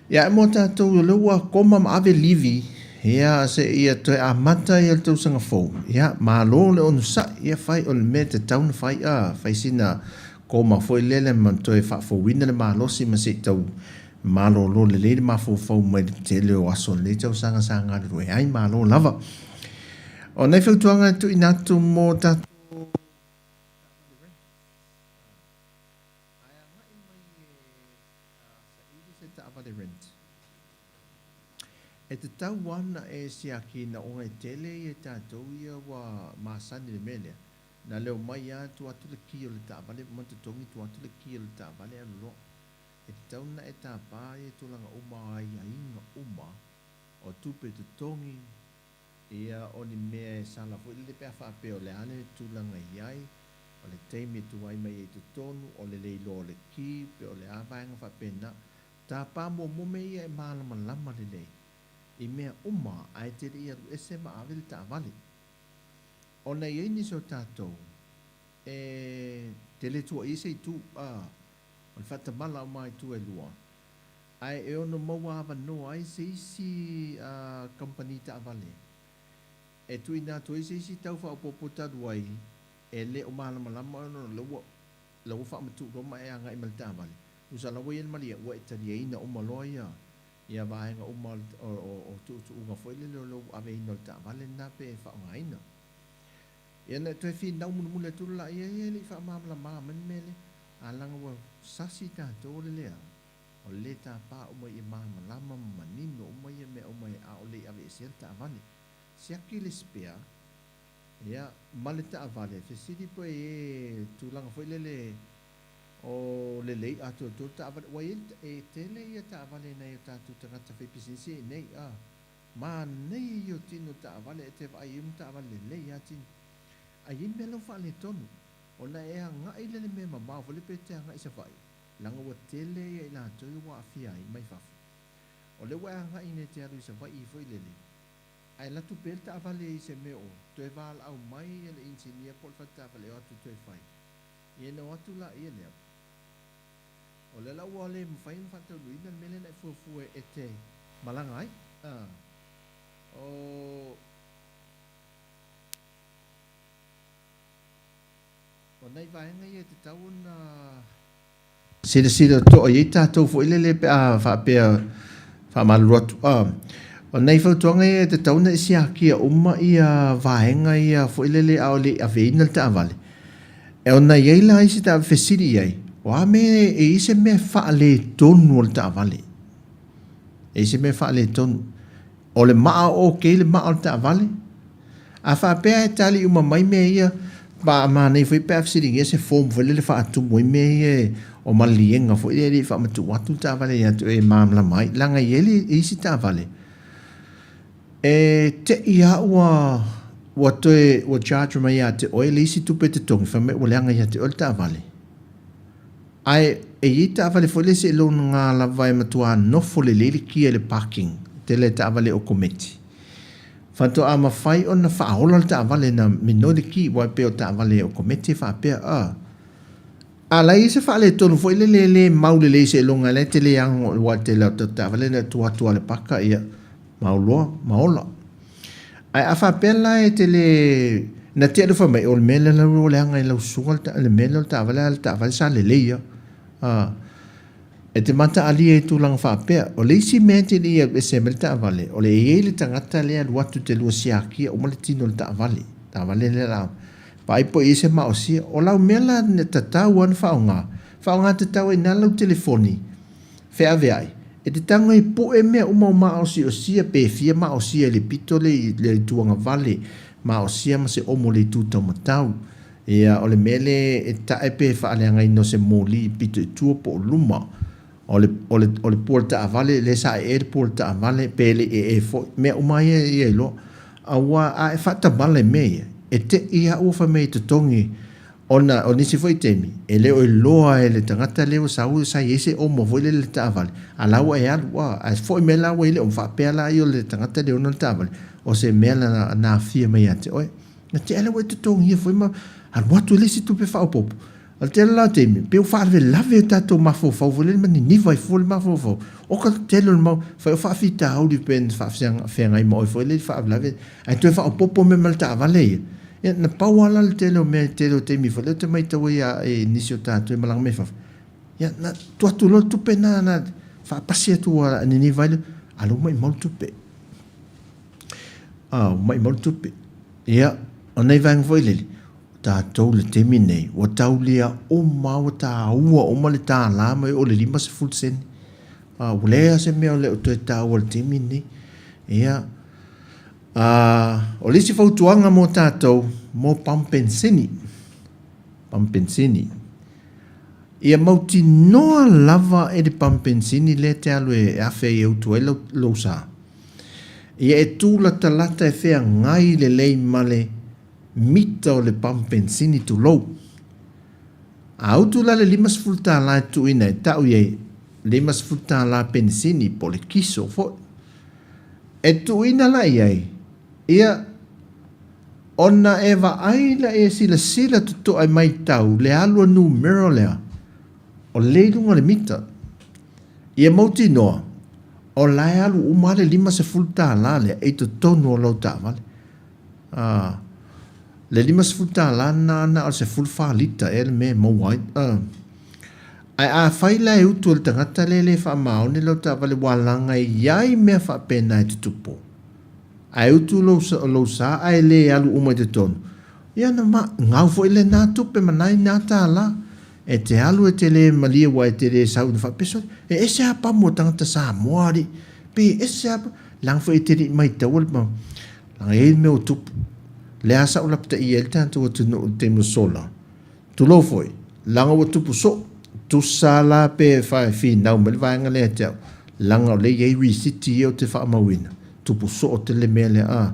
Ia, ae mo tatou o lea ua koma ma ave livi, ia, seia toe amata ia le tausaga fou, ia, malo le onosai, ia, fai o le mea e tatau ona fai, a, fai sina koma foi lele ma toe faafouina le malosi ma se i tau malolo lelei le mafaufau mai le tele o aso o lenei tausaga sa galulue ai, malo lava. O nai fautuaga e tuuina atu mo tatou. Ae agai mai e saili se taavale rent. E tatau lava ona e siaki ina ona e tele ia tatou ia ua masani i le mea lea, na leo mai lava tuu atu le ki o le taavale uma totogi tuu atu le ki o le taavale alu loa. E tatau ona e tapa ia tulaga uma o aiaiga uma o tupe totogi, Ia, o ni mea e sala foi lele pe a faapea o le a le tulaga i ai, o le taimi e tuai mai ai i totonu, o le le iloa o le ki, pe o le a vaega faapena. Tapa muamua mea ia e malamalama lelei i mea uma ae te le i alu ese ma ave le taavale. Ona e i ai nisi o tatou e te le tuuaia se itu, a, o le faatamala uma lava i itu e lua, Ae e ono maua avanoa ai se isi kamupani taavale e tuuina atu ai se isi tau faaopoopo talu ai e le o malamalama ona o lea ua faamatuu loa ma e agai ma le taavale. Tusa la ua i ai le malie ua e taliaina uma loa ia vaega uma o tuutuuga foi lele o lou aveina o le taavale lena pe faaaogaina. Ia na e toe finau mulimuli atu laia ia e le i faamalamalama mai le mea lea, a leaga ua sasi tatou o le leaga. O le lē tapa uma ia malamalama ma manino uma ia mea uma a o le i aveesea le taavale. Siaki le spare, ia, ma le taavale, fesili pe e tulaga foi lele o lelei atoatoa le taavale, ua i ai le, e tele ia taavale nai o tatou tagata faipisinisi ia i inei, a, manaia ia o tino taavale, e te vaai ai ma taavale lelei lava tino. Ae i ai mea la ua faaletonu, ona e agai lea i le mea mamao foi lea pe te agai i Savaii, Leaga ua tele ia i latou ia ua aafia ai mai fafo. O lea ua e agai nei e te alu i Savaii foi lele, ae alu atu pea le taavale i se mea o toe valaau mai ia le inisinia po o le faletaavale e o atu e toe fai. Ia ina o atu laia lea, o lea la ua le mafai ona faataunuuina le mea lea na e fuafua e te malaga ai. O. O nai vaega ia e tatau ona silasila totoa i ai tatou foi lele pe a faapea faamalulu atu. A, o nai fautuaga ia e tatau ona e siakia uma ia vaega ia foi lele a o le i aveina le taavale. E ona i ai la isi taavale fesili i ai, o a mea e i ai se mea faaletonu o le taavale? E i ai se mea faaletonu? O le maa o okay le maa o le taavale? A faapea e tali uma mai mea ia, ma manaia foi pe a fesiligia se form foi lele faatumu ai mea ia o maliliega foi lea e le i faamatuu atu le taavale ia te oe e malamalama ai. Leaga e i ai le isi taavale e te i lava ua ua toe ua charge mai ia te oe le isi tupe totogi fai mai ua leaga ia te oe le taavale. Ae e i ai taavale foi lea seiloga lava e matua nofo lelei le kia i le parking, tele taavale okometi. Faatoa mafai ona faaola le taavale na minoi le ki aua e pei o taavale okometi e faapea a. A la e i ai se faaletonu foi lele e le mau lelei seiloga la e tele ago aua le tele o taavale na tua atu lava i le paka ia mau loa ma ola. Ae a faapea la e te le na tea le fai mai o le mea lea ua leaga i lau susuga le mea lea o le taavale a o le taavale sa lelei lava. E te mataalia i tulaga faapea. O le isi mea e te le i alu ese ai mai le taavale, o le e i ai le tagata lea e alu atu te lua siakia uma le tino o le taavale, taavale lea la vaai po o i ai se maosia. O lau mea la e tatau lava ona faaaoga, faaaoga tatau ai i ina lau telefoni feaveai, e te tago e pue mea uma o maosiosia pe fia maosia i le pito lea i le itu agavale, maosia ma se omo i le itu taumatau. Ia, o le mea lea e tae pe faaleagaina o se moli i pito i tua po o luma o le, o le, o le pua o le taavale, lea sa ee le pua o le taavale, pe le i ee foi, mea uma ia ia iloa. Aua a e faatamala i mea ia, e te i lava ua fai mai e totogi, ona o nisi foi taimi, e le o iloa e le tagata lea ua sau sa i ai se omo foi lele i le taavale, a la ua e alu, a, ae foi mai la ua i ai le omo, faapea la ia o le tagata lea e ona le taavale, o se mea na aafia mai ia te oe. Na tea lea ua e totogia foi ma alu atu e le isi tupe faaopoopo. O le tele la o taimi, pei ua faalavelave o tatou mafaufau foi lele ma niniva ai fua le mafaufau. O ka tele o le mau, fai o faafitauli pe na faafeagai ma oe foi lele i faalavelave, ae toe faaopoopo mea ma le taavale ia. Ia, na pau lava la le tele o mea i le tele o taimi foi lea ou te matau ai i nisi o tatou e malaga mai fafo. Ia, na tuu atu loa le tupe na, na faapasi atu ua niniva ai le, a lea ua maumau le tupe. A, ua maumau le tupe. Ia, o nai vaega foi lele, o tatou i le taimi lenei, ua taulia uma lava, ua taua uma le $1 mai oo i le 50 sene. A, ua leai lava se mea o le o toe taua i le taimi lenei. Ia, a, o le isi fautuaga mo tatou, mo pamu penisini, pamu penisini. Ia mautinoa lava e le pamu penisini lea e te alu e afe ai e utu ai lou, lou sa. Ia e tūlatalata e feagai lelei ma le mita o le pamu penisini tulou. A utu la le $50 e tuuina e tau i ai $50 penisini po o le kiso foi. E tuuina la i ai, ia, ona e vaai la e silasila totoa e maitau le alu a numera lea o lea i luga o le mita. Ia mautinoa, o la e alu uma lava le $50 lea i totonu o lau taavale. A, le $50 lena na o le 14 lita ea le mea e maua ai. A, ae afai la e utu e le tagata lea e le faamaoni lau taavale ua laga e i ai mea faapena e tutupu, ae utu lou, lou sa ae le alu uma i totonu, ia na ma, gau foi lena tupe ma nai na tālā. E te alu e te le malie ua e te le sau ina faapea sole e ese a pamu o tagata Samoa alii pe ese a leaga foi e te lei maitaua le mau leaga e iai le mea ua tupu lea sa ou lapataia ai le tatou atunuu i le taimi o sola tulou foi leaga ua tupu soo tusa la pe finau mai le vaega lea ia te au leaga o lea e iai risiti ia ou te faamauina tupu soo tele le mea lea a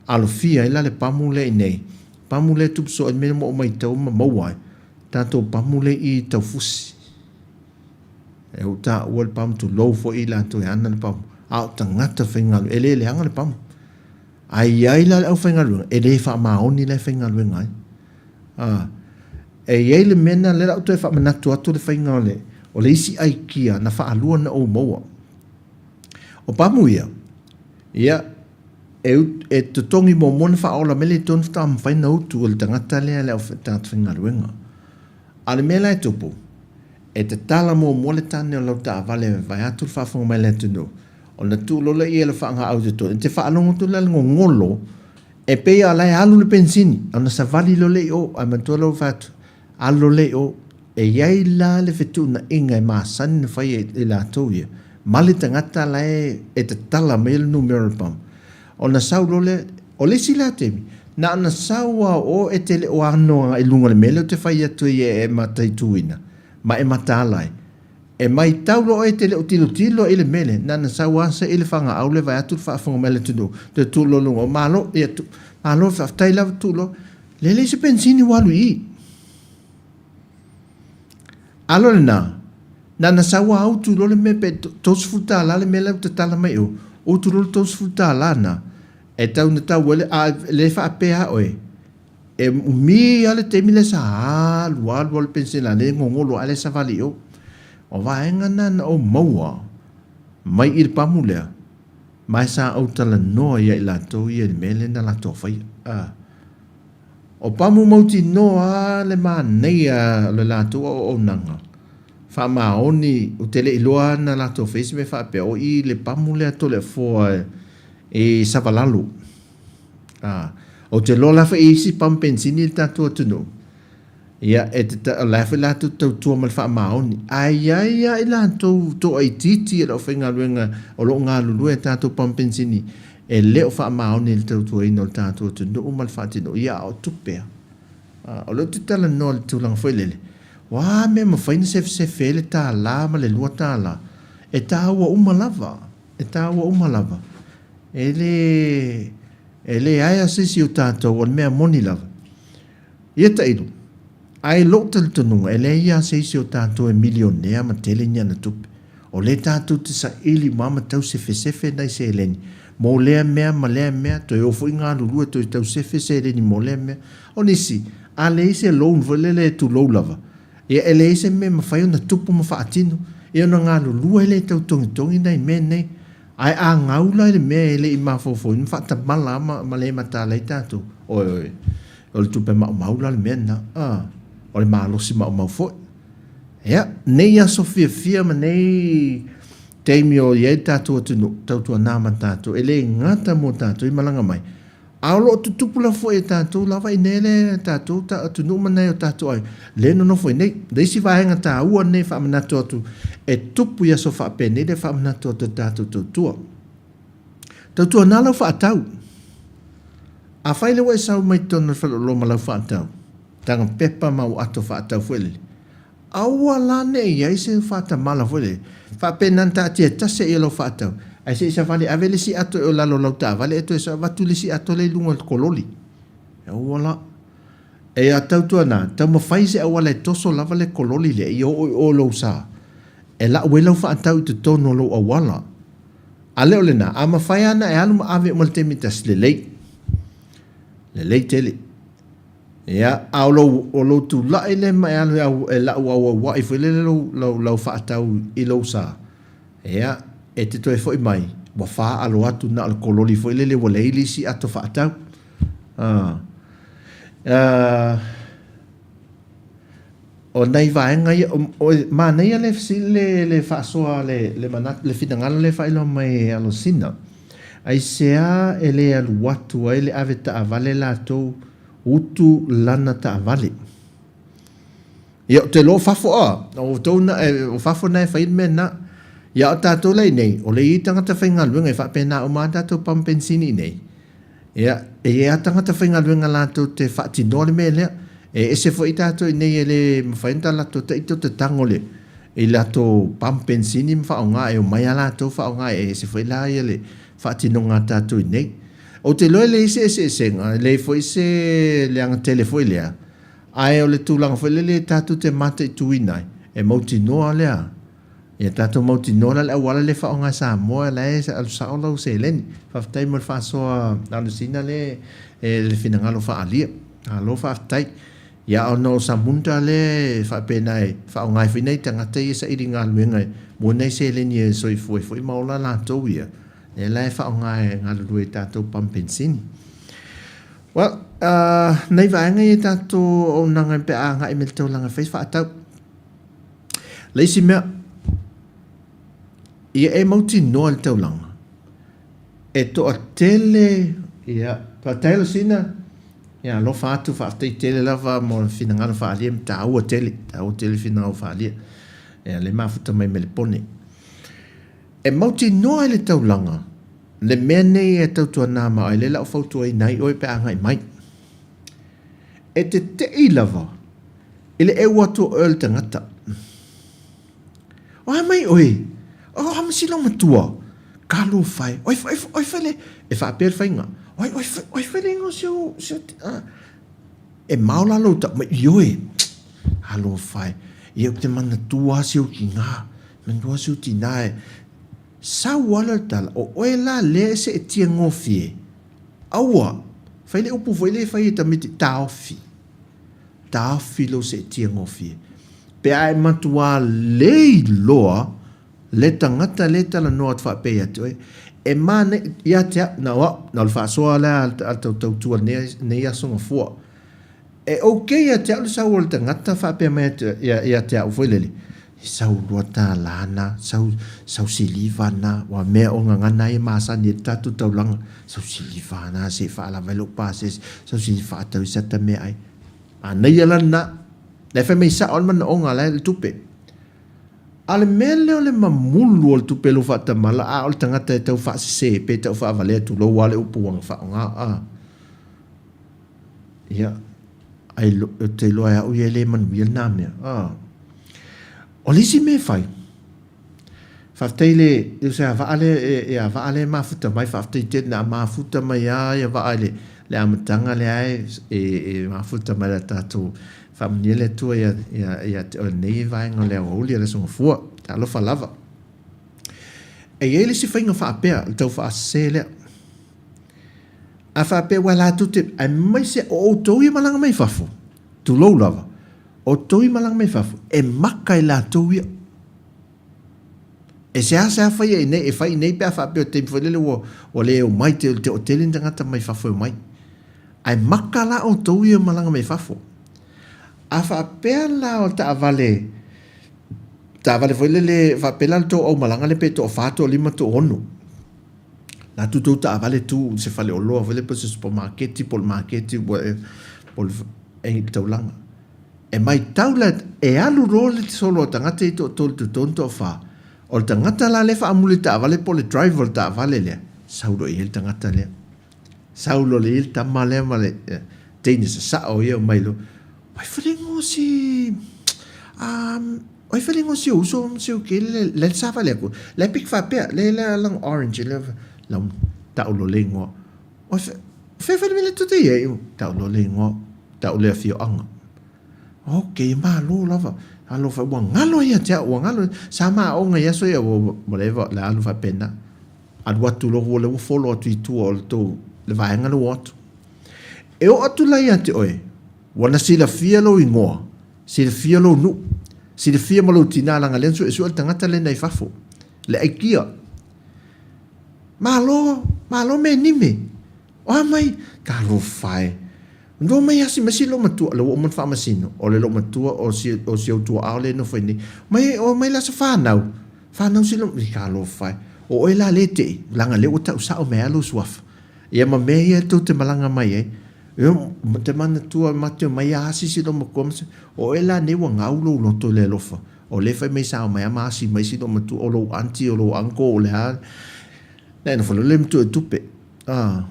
Alofia ai la le pamu lea i nei, pamu lea e tupu soo ai le mea ua ou maitau ma maua ai, tatou pamu lea i Taufusi. E ou taua le pamu, tulou foi i latou e ana le pamu, a o tagata faigaluega, e le leaga le pamu. Ae i ai la le aufaigaluega, e le faamaoni la e faigaluega ai. A, e i ai le mea lena, lea la ou toe faamanatu atu le faiga o le, o le isi aikia na faalua na ou maua. O pamu ia, ia, E, e totogi muamua ona faaola mai le tonu faatoa mafai ona utu e le tagata lea le au tagata faigaluega. A o le mea la e tupu, e tatala muamua le tane o lau taavale vaeatu le faafofoga mai a le atunuu, ona tuu loa lea i le faagaau i totonu. E te faalogo atu la i le gogolo, e pei lava o la e alu le penisini, ona savali loa lea i o, ae manatua lea ua fai atu, Alo lea i o. E i ai la le fetuunaiga e masani ona fai e i latou ia, ma le tagata la e e tatala mai le numera o le pamu. Ona sau loa lea, o le isi la taimi, na ona sau lava o o e te le o ano i luga o le mea lea ou te fai atu ai e mataituina ma e mataala ai. E maitau loa oe e te le o tilotilo i le mea lea, na ona sau lava se i le fagaau lea vaeatu le faafofoga mai a le atunuu, toe tuu loa i luga, o malo, ia tu, malo faafetai lava tuu loa. Le leai se penisini ua alu i i. Alo lena, na ona sau lava utu loa le mea pe $30 le mea la ua tatala mai o, utu loa le $30 na, e tau na tau ai le, a le faapea lava oe, e umi lava le taimi lea sa alu alu lava le penisini la le gogolo ae le savali i o. O vaega na na ou maua mai i le pamu lea, ma e sa ou talanoa ia i latou ia i le mea lea na latou faia. A. O pamu mautinoa a le manaia o le latou auaunaga. Faamaoni, ou te le i iloa na latou faia se mea faapea, o i le pamu lea Toleafoa i Savalalo. A, ou te iloa la foi e i ai isi pamu penisini i le tatou atunuu, ia, e te, o la e foi latou te tautua ma le faamaoni. Ae i ai lava i latou toaitiiti o le aufaigaluega o lo o galulue i a tatou pamu penisini e le o faamaoni i le tautuaina o le tatou atunuu ma le faatinoina, ia, a o tupe lava. A, o lea ou te talanoa i le tulaga foi lele, o a mea e mafai ona sefesefe ai le $1 ma le $2, e taua uma lava, e taua uma lava. E le, e leai lava se isi o tatou, o le mea moni lava. Ia tailo, ae i lou talitonuga, e leai lava se isi o tatou e milionea ma tele ni ana tupe. O lea tatou te saili uma ma tau sefesefe nai seleni mo lea mea ma lea mea, toe o foi galulue toe tau sefe seleni mo lea mea. O nisi, a leai se loan foi lele tulou lava, ia e leai se mea e mafai ona tupu ma faatino, ia ona galulue lea e tau togitogi nai mea nei. Ae a gau la i le mea e le i mafaufauina ma faatamala lava ma le mataala ai tatou, oi oi, o le tupe maumau la le mea lena, a, o le malosi maumau foi. Ia, nei aso fiafia ma nei taimi o i ai le tatou atunuu, tautuana ma tatou, e le gata mo tatou i malaga mai, a o lo o tutupu lava foi e tatou lava i inei le tatou atunuu ma nai o tatou aiga, lea e nonofo i inei. Le isi vaega taua lenei e faamanatu atu, e tupu i aso faapenei le faamanatu atu e tatou tautua. Tautuana lau faatau. Afai lea ua e sau mai totonu o le faleoloa ma lau faatau, taga pepa ma au ato faatau foi lele, aua la ne i ai se faatamala foi lele, faapena na taatia tasi ai lau faatau, ae se i savali ave le isi ato i o lalo o lau taavale ae toe avatu le isi ato lea i luga o le kololi. Aua la. E a tautuana, taumafai se auala e toso lava le kololi lea ia oo i o i lou sa, e lau ai lau faatau i totonu o lou auala. A le o lena, a mafai lava ona e alu ma ave uma i le taimi e tasi, lelei. Lelei tele. Ia, a o lou, o lou tulai lea ma e alu e, au, e lau auauai foi lele lou, lau, lau faatau i lou sa, ia, e te toe foi mai, ua faalo atu na o le kololi foi lele ua leai le isi ato faatau. Ah. Uh, o nai vaega ia, o, o, manaia le fesili le, le faasoa le, le, manatu, le finagalo lea e faailoa mai e Alosina. Aisea e le alu atu ai le ave taavale latou utu lana taavale? Ia, ou te iloa o fafo a, o outou na, o fafo na e fai le mea lena. Ia, o tatou la i inei, o lea e i ai tagata faigaluega e faapena uma lava tatou pamu penisini i inei. Ia, e i ai lava tagata faigaluega latou te faatinoa le mea lea. E ese foi tatou i inei e le mafai ona latou taita o tago le i latou pamu penisini ma faaaoga e omai lava latou faaaoga e ese foi la ia le faatinoga a tatou i inei. Ou te iloa e leai se eseesega, e leai foi se leaga tele foi lea, ae o le tulaga foi lele tatou te mataituina ai, e mautinoa lea. Ia tatou mautinoa la le auala lea e faaaoga e Samoa la e alu sao lau seleni. Faafetai mo le faasoa Alosina lea e le finagalo faaalia. Malo faafetai. Ia ona o Samunda lea e faapena e faaaoga ai foi nai tagata ia e saili galuega mo nai seleni e soifua ai foi ma ola latou ia, lea la e faaaoga e galulue i tatou pamu penisini. Well, nai vaega ia tatou auaunaga pe a agai mai i le taulaga e fai faatau. Le isi mea, ia e mautinoa i le taulaga, e toatele, ia, faafetai Alosina, ia alofa atu, faafetai tele lava mo le finagalo faaalia, e taua tele, taua tele finagalo faaalia, ia le mafuta mai Melepone. E mautinoa i le taulaga, le mea nei e tautuana ma oe, lea la o fautuaina ai oe pe a agai mai. E te tei lava I le ʻeu atu o oe o le tagata. O a mai oe? O a ma sila matua? Talofa e. Oi, oi, oi fai le, e faapea le faiga. Oi, oi, oi fai le ingoa o si au, si au, a. E mao la lou tau mai, ioe. Alofa e. Ia ou te manatua si ou tinā. Manatua si ou tinā e. Sau ala le tala, o oe la lea e seetia gofie. Aua, fai le upu foi lea e fai e tamaiti, taofi. Taofi lou seetia gofie. Pe a e matuā le iloa le tagata lea e talanoa atu faapea ia te oe, e manaia ia te au, na o au, na o le faasoa lea a le tautautua i lenei aso gafua. E okay ia te au le sau o le tagata faapea mai ia te au foi lele, E sau $2 na, sau, sau siliva na, ua mea o gagana ai e masani ai le tatou taulaga, sau siliva na se i faalava ai lou pasese, sau siliva faatau ai sata meaai. Manaia la lena. La e fai mai sao le manaoga la e le tupe. A o le mea lea o le mamulu o le tupe i lou faatamala, a o le tagata e tau faasese pe tau faavalea tulou lava le upu ua faaaoga, a. Ia, ai, ou te iloa e au ia e le manuia lena mea. A. O le isi mea e fai, faafetai i le uso ia Vaa lea, ia Vaa lea e mafuta mai, faafetai tele na mafuta mai lava ia Vaa i le, le amataga lea e, e, e mafuta mai le tatou faamanuia le Atua ia, ia, ia te oe lenei vaega o le aoauli o le Aso Gafua. Talofa lava. E i ai le isi faiga faapea, le tau faasese lea. A faapea ua latou te, aemaise o outou ia malaga mai fafo, tulou lava, o outou ia malaga mai fafo, e maka i latou ia. E seasea faia i inei, e fai i inei pe a faapea o le taimi foi lele ua, ua le omai, te, te toatele ni tagata mai fafo e omai. Ae maka la outou ia malaga mai fafo. A faapea la o taavale, taavale foi lele, faapea la le tou aumalaga lea pe toafa, toalima, toaono. La tu tou taavale tu i se faleoloa foi lea po o se supamaketi po o le maketi whatever po o le e i le taulaga. E maitau la e alu loa le solo a tagata ia toatolu toatolu toafa, o le tagata la lea e faamuli i le taavale po o le driver o le taavale lea, sau loa i ai le tagata lea. Sau loa i ai le tama lea ma le teine sasao ia omai loa, Ai falegoa si um ai falegoa si ou uso ma si ou kele le le savali aku. Le pik faapea le le lang orange le lau tau lo le ingoa. O fe fe fale mele tu te ia tau lo le ingoa tau le afioaga. Ok, malo lava. Alofa ua galo ia te au, ua galo. Sa maaoga i aso ia ua whatever le alu faapena. Alu atu loa ua le ua follow atu i tua o le tou le vaega le ua o atu. E oo atu la ia te oe, ua na silafia lou igoa, silafia lou nuu, silafia ma lou tina leaga lea na suesue le tagata lena i fafo, le aikia. Malo, malo menime. O a mai, talofa e. Ndua mai asi mai si loomatua, lea ua uma ona faamasino, o le loomatua o si, o si ou tuaao lea e nofo ai nei. Mai, o mai la se fanau, fanau si loo, talofa e. O oe la lea e tei, leaga lea ua tau sao mai lava lou suafa. Ia ma mea ia tou te malaga mai ai. Ia, te manatua ma te omai a asi si loomatua ma se, o oe la nei ua gau lou loto i le alofa. O lea e fai mai sa omai a ma asi mai si loomatua, o lou aunty, o lou uncle, o le a. Na e nofo loa le matua i tupe. A,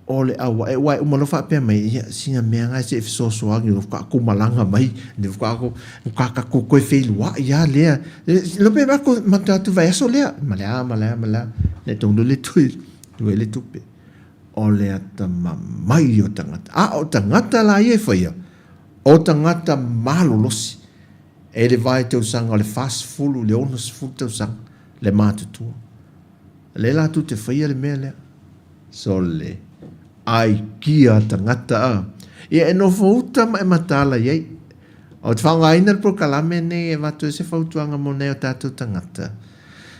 o le auae, aua e uma loa faapea mai, ia, sina mea lena se i fesoasoani, o faatoa kou malaga mai, ne faatoa kou, faatoa tatou toe feiloai lava lea. Iloa pe matou, matou atu vaiaso lea, ma le a, ma le a, ma le a, na e taunuu le tui, tui ai le tupe. O le atamamai o tagata. A o tagata la ia e faia, o tagata malolosi. E le va i tausaga o le 40 i le 60 tausaga le matutua. Lea latou te faia le mea lea. Sole. Aikia tagata a. Ia e nofo uta ma e mataala i ai. Ou te faaaogaina le polokalame nei e avatu ai se fautuaga mo nai o tatou tagata.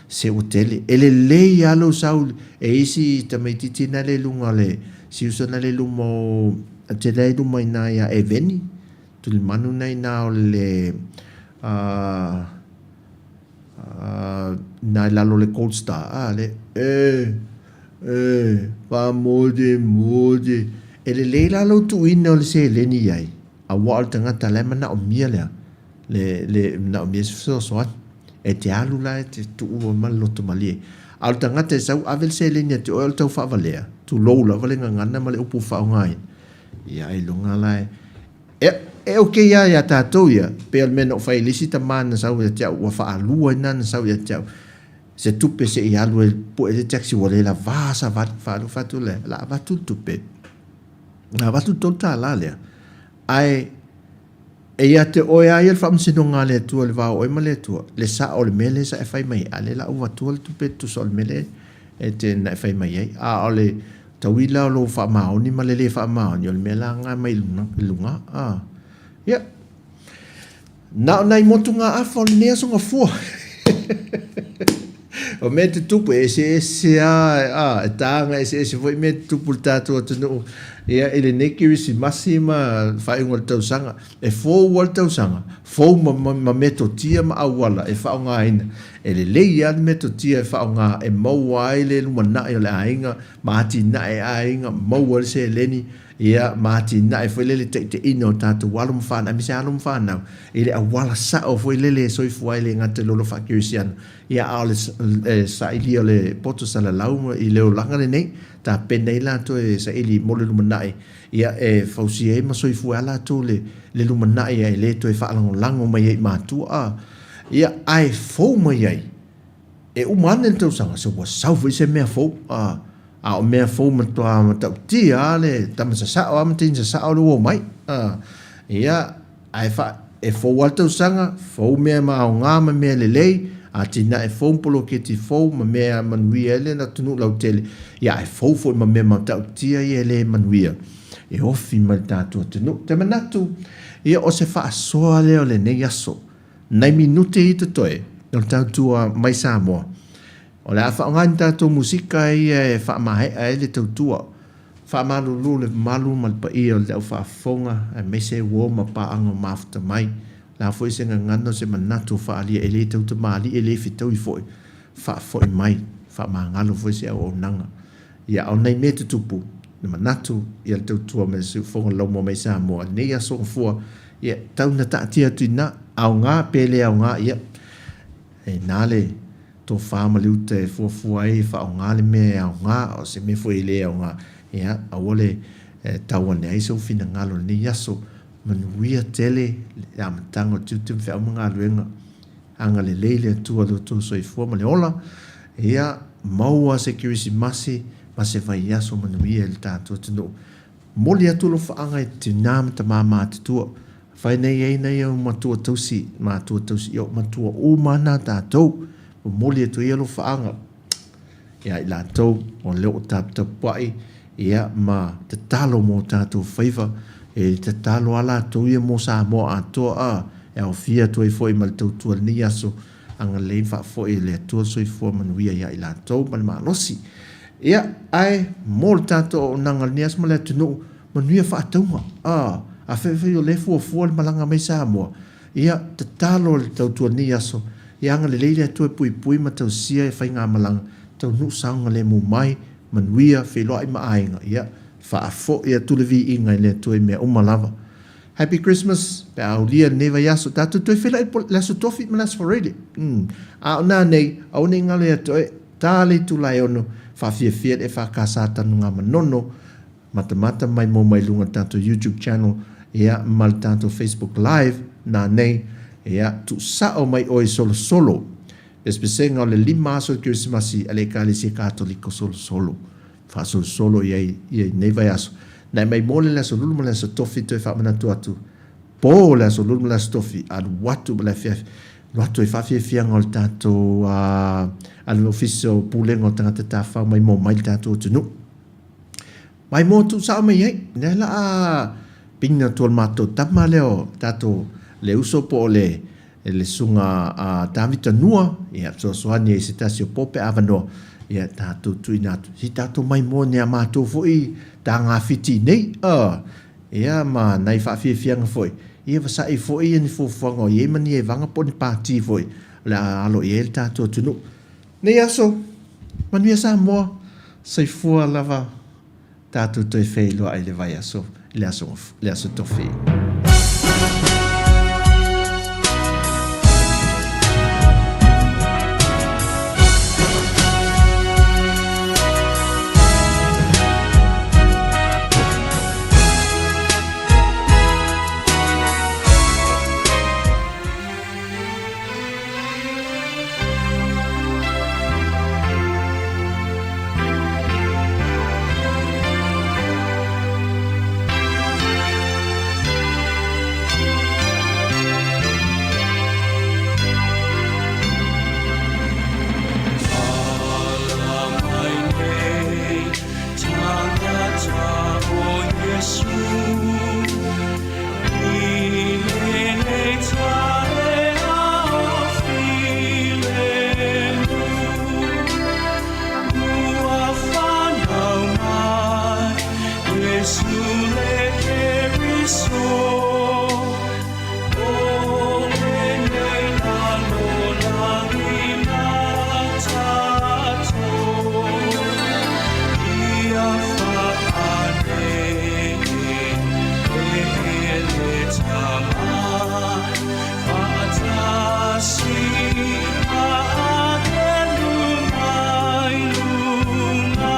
Se ua tele. E lelei lava lou sau e isi tamaitiiti na le i luga o le, si uso na le i luma o, tele ai luma i ina ia Eveni, tulimanu na i ina o le, uh, Nā i lalo le Gold Star, a le, e, e, faamolemole. E lelei la lou tuuina o le seleni i ai, aua o le tagata la e manaomia lea, le, le manaomia se fesoasoani. E te alu la e te tuu ma le loto malie. A o le tagata e sau ave le seleni ia te oe o le tau faavalea, tulou lava le gagana ma le upu faaaogaina, ia ailoga la e, E, e okay lava iā tatou ia, pei o le mea na ou fai i le isi tama na sau ia te au, ua faalua ina na sau ia te au, se tupe se i alu e pue le taxi ua le lavā savali, faalofa atu lea, la avatu le tupe, na avatu le $3 lea, ae e ia te oe lava ia le faamasinoga a le Atua i le va o oe ma le Atua, le sao o le mea lea sa e fai mai ai, a o lea la ua avatua le tupe tusa o le mea lea e te na e fai mai ai. A o le Tauila o lou faamaoni ma le le faamaoni, o le mea la lena mai luga, luga, a. Ia. Na o nai motugaafa o lenei aso gafua. O mea tutupu e eseese lava, e tāga eseese foi mea tutupu i le tatou atunuu ia i lenei Kerisimasi ma le faaiuga o le tausaga. E fou lava le tausaga, fou ma, ma, ma metotia ma auala e faaaogaina. E lelei lava le metotia e faaaoga e maua ai le lumanai o le aiga ma atinae aiga, maua ai le seleni, ia, ma atinae foi lele taitaiina o tatou alo ma fanau, aemaise alo ma fanau i le auala sao foi lele e soifua ai e le gata i le ola faakerisiano, ia, a o le sailia o le poto salalau i le olaga lenei, tapena ai latou e saili mo le lumanai, ia, e fausia ai ma soifua ai latou le le lumanai e le toe faalagolago mai ai i matua, a, ia, ae fou mai ai. E uma ane le tausaga, se ua sau foi se mea fou, a, a o mea fou matua matautia lava le tama sasao lava ma teine sasao le ua omai. A, ia, ae fa, e fou lava le tausaga, fou mea ma aoga ma mea lelei, atinae fou ma poloketi fou ma mea manuia ai le atunuu lautele, ia ae fou foi ma mea matautia ia e le manuia e ofi mai le tatou atunuu. Ou te manatu, ia o se faasoa lea o lenei aso. Nai minute ia totoe o le tautua mai Samoa. O le a faaaoga ni tatou musika ia e faamaea ai le tautua. Faamalulu le mamalu ma le paia o le au faafofoga aemaise uo ma paaga o mafuta mai. O le a foi se gagana o se manatu o faaalia e le tautamalii e le fetaui foi, faafoi mai, faamagalo foi se auaunaga. Ia, a o nai mea tutupu, na manatu ia le tautua mai le siufofoga laumua mai Samoa i lenei aso gafua, ia, tau ina taatia atu i ina, aoga pe le aoga, ia, e i ina le tofa ma le uta e fuafua ai e faaaoga le mea e aoga, a o se mea foi e le aoga, ia, aua le tau ane ai sou finagalo i lenei aso. Manuia tele le amataga o tiute ma feau ma galuega. Agalelei le Atua i lo outou soifua ma le ola, ia maua se Kerisimasi ma se vaiaso manuia i le tatou atunuu. Momoli atu alofaaga i tina ma tama matutua. Afai nei ai nai au matua tausi, matua tausi, ia o matua uma lava na tatou. Momoli atu ai alofaaga ia i latou o lea ua taputapuai ia ma tatalo mo tatou faiva, e tatalo lava latou ia mo Samoa atoa a, e aofia atu ai foi ma le tautua i lenei aso, agalelei ma faafoi e le Atua le soifua manuia ia i latou ma le malosi. Ia, ae mo le tatou auaunaga i lenei aso ma le atunuu, manuia faatauga, a, afai o lea e fuafua le malaga mai Samoa, Ia, tatalo le tautua lenei aso, ia agalelei le Atua e puipui ma tausia e faigamalaga, taunuu saogalemu mai, manuia, feiloai ma aiga, ia, faafoi atu le viiga i le Atua i mea uma lava. Happy Christmas, pe a aulia lenei vaiaso, tatou toe feiloai le aso Tofi ma le aso Faraile. Umm, a o na nei, aua ne i galo ia te oe, ta le itula e ono, faafiafia le EFKS Tanugamanono, Matamata mai mo mai luga le tatou YouTube channel ia ma le tatou Facebook live nanei ia tuusao mai oe solosolo pesepesega o le lima aso o le Kerisimasi a le Ekalesia Katoliko solosolo faasolosolo i ai ia i nei vaiaso nae mai mo le le aso lulu ma le aso tofi toe faamanatu atu po le aso lulu ma le aso tofi alu atu ma le afiafi alu atu ai faafiafiaga o le tatou a le Ofisa o Pulega o Tagata Tafafao Maimoa mai le tatou atunuu. Mai mo tuusao mai ai, lea la a pina atu o le matou tama lea o tatou le uso po o le le susuga a Tavita Nua, ia fesoasoani ai i se tasi o po pe avanoa, ia tatou tuuina atu. Si tatou maimoa ni a matou foi tagafiti nei, a, ia ma nai faafiafiaga foi, ia vasai foi ia ni fuafuaga o i ai ma ni evaga po o ni pati foi o le a alo i ai le tatou atunuu. Nei aso, manuia Samoa, soifua lava tatou toe feiloai i le vaiaso, i le aso, le aso Tofi. Iesu le Keriso, o lenei lalolagi ma tatou, ia faane'e e le Tama, faatasi ma agelu mai luga.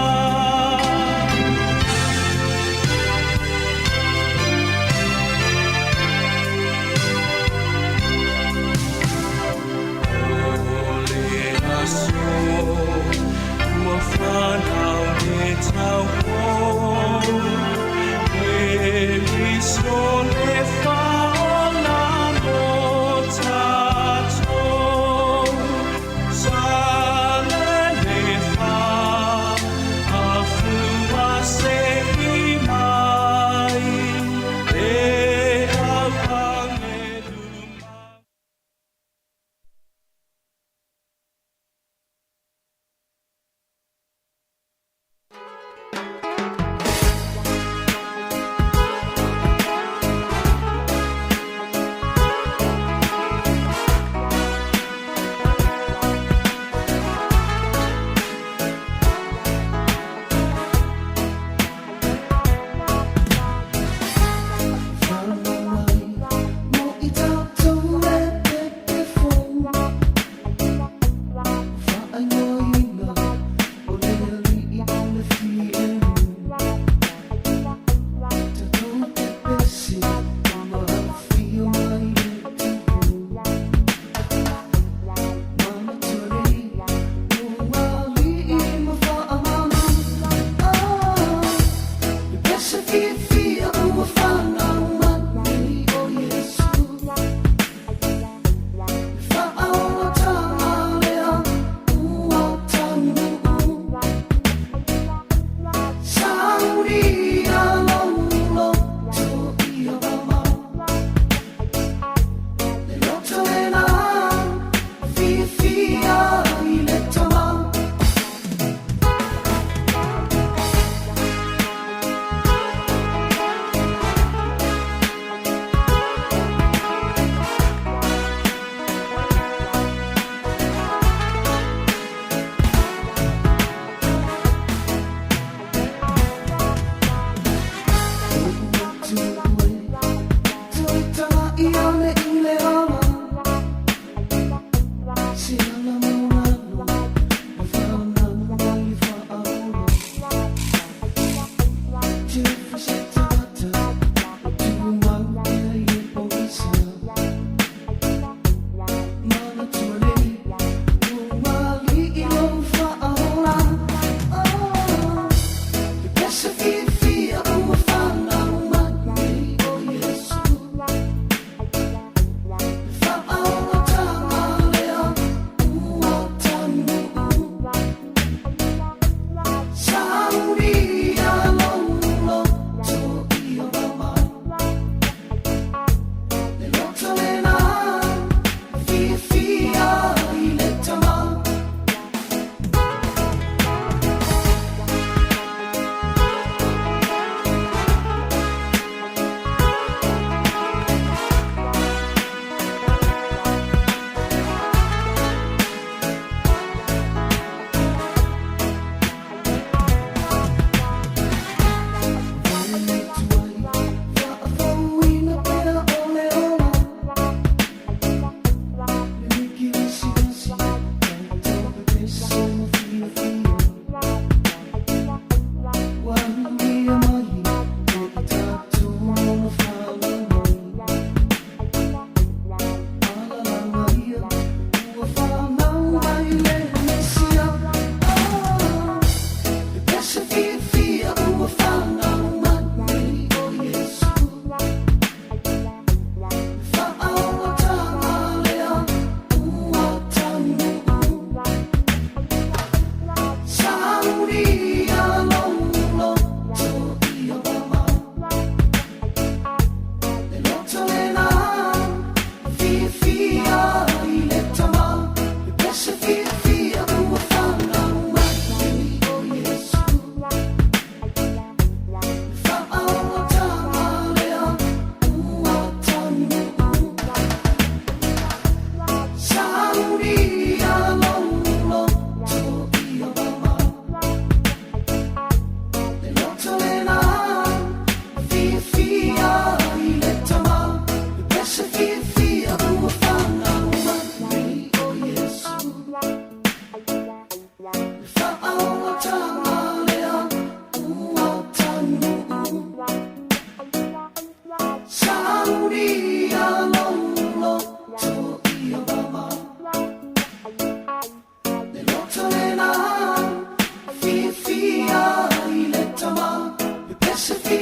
Recipe.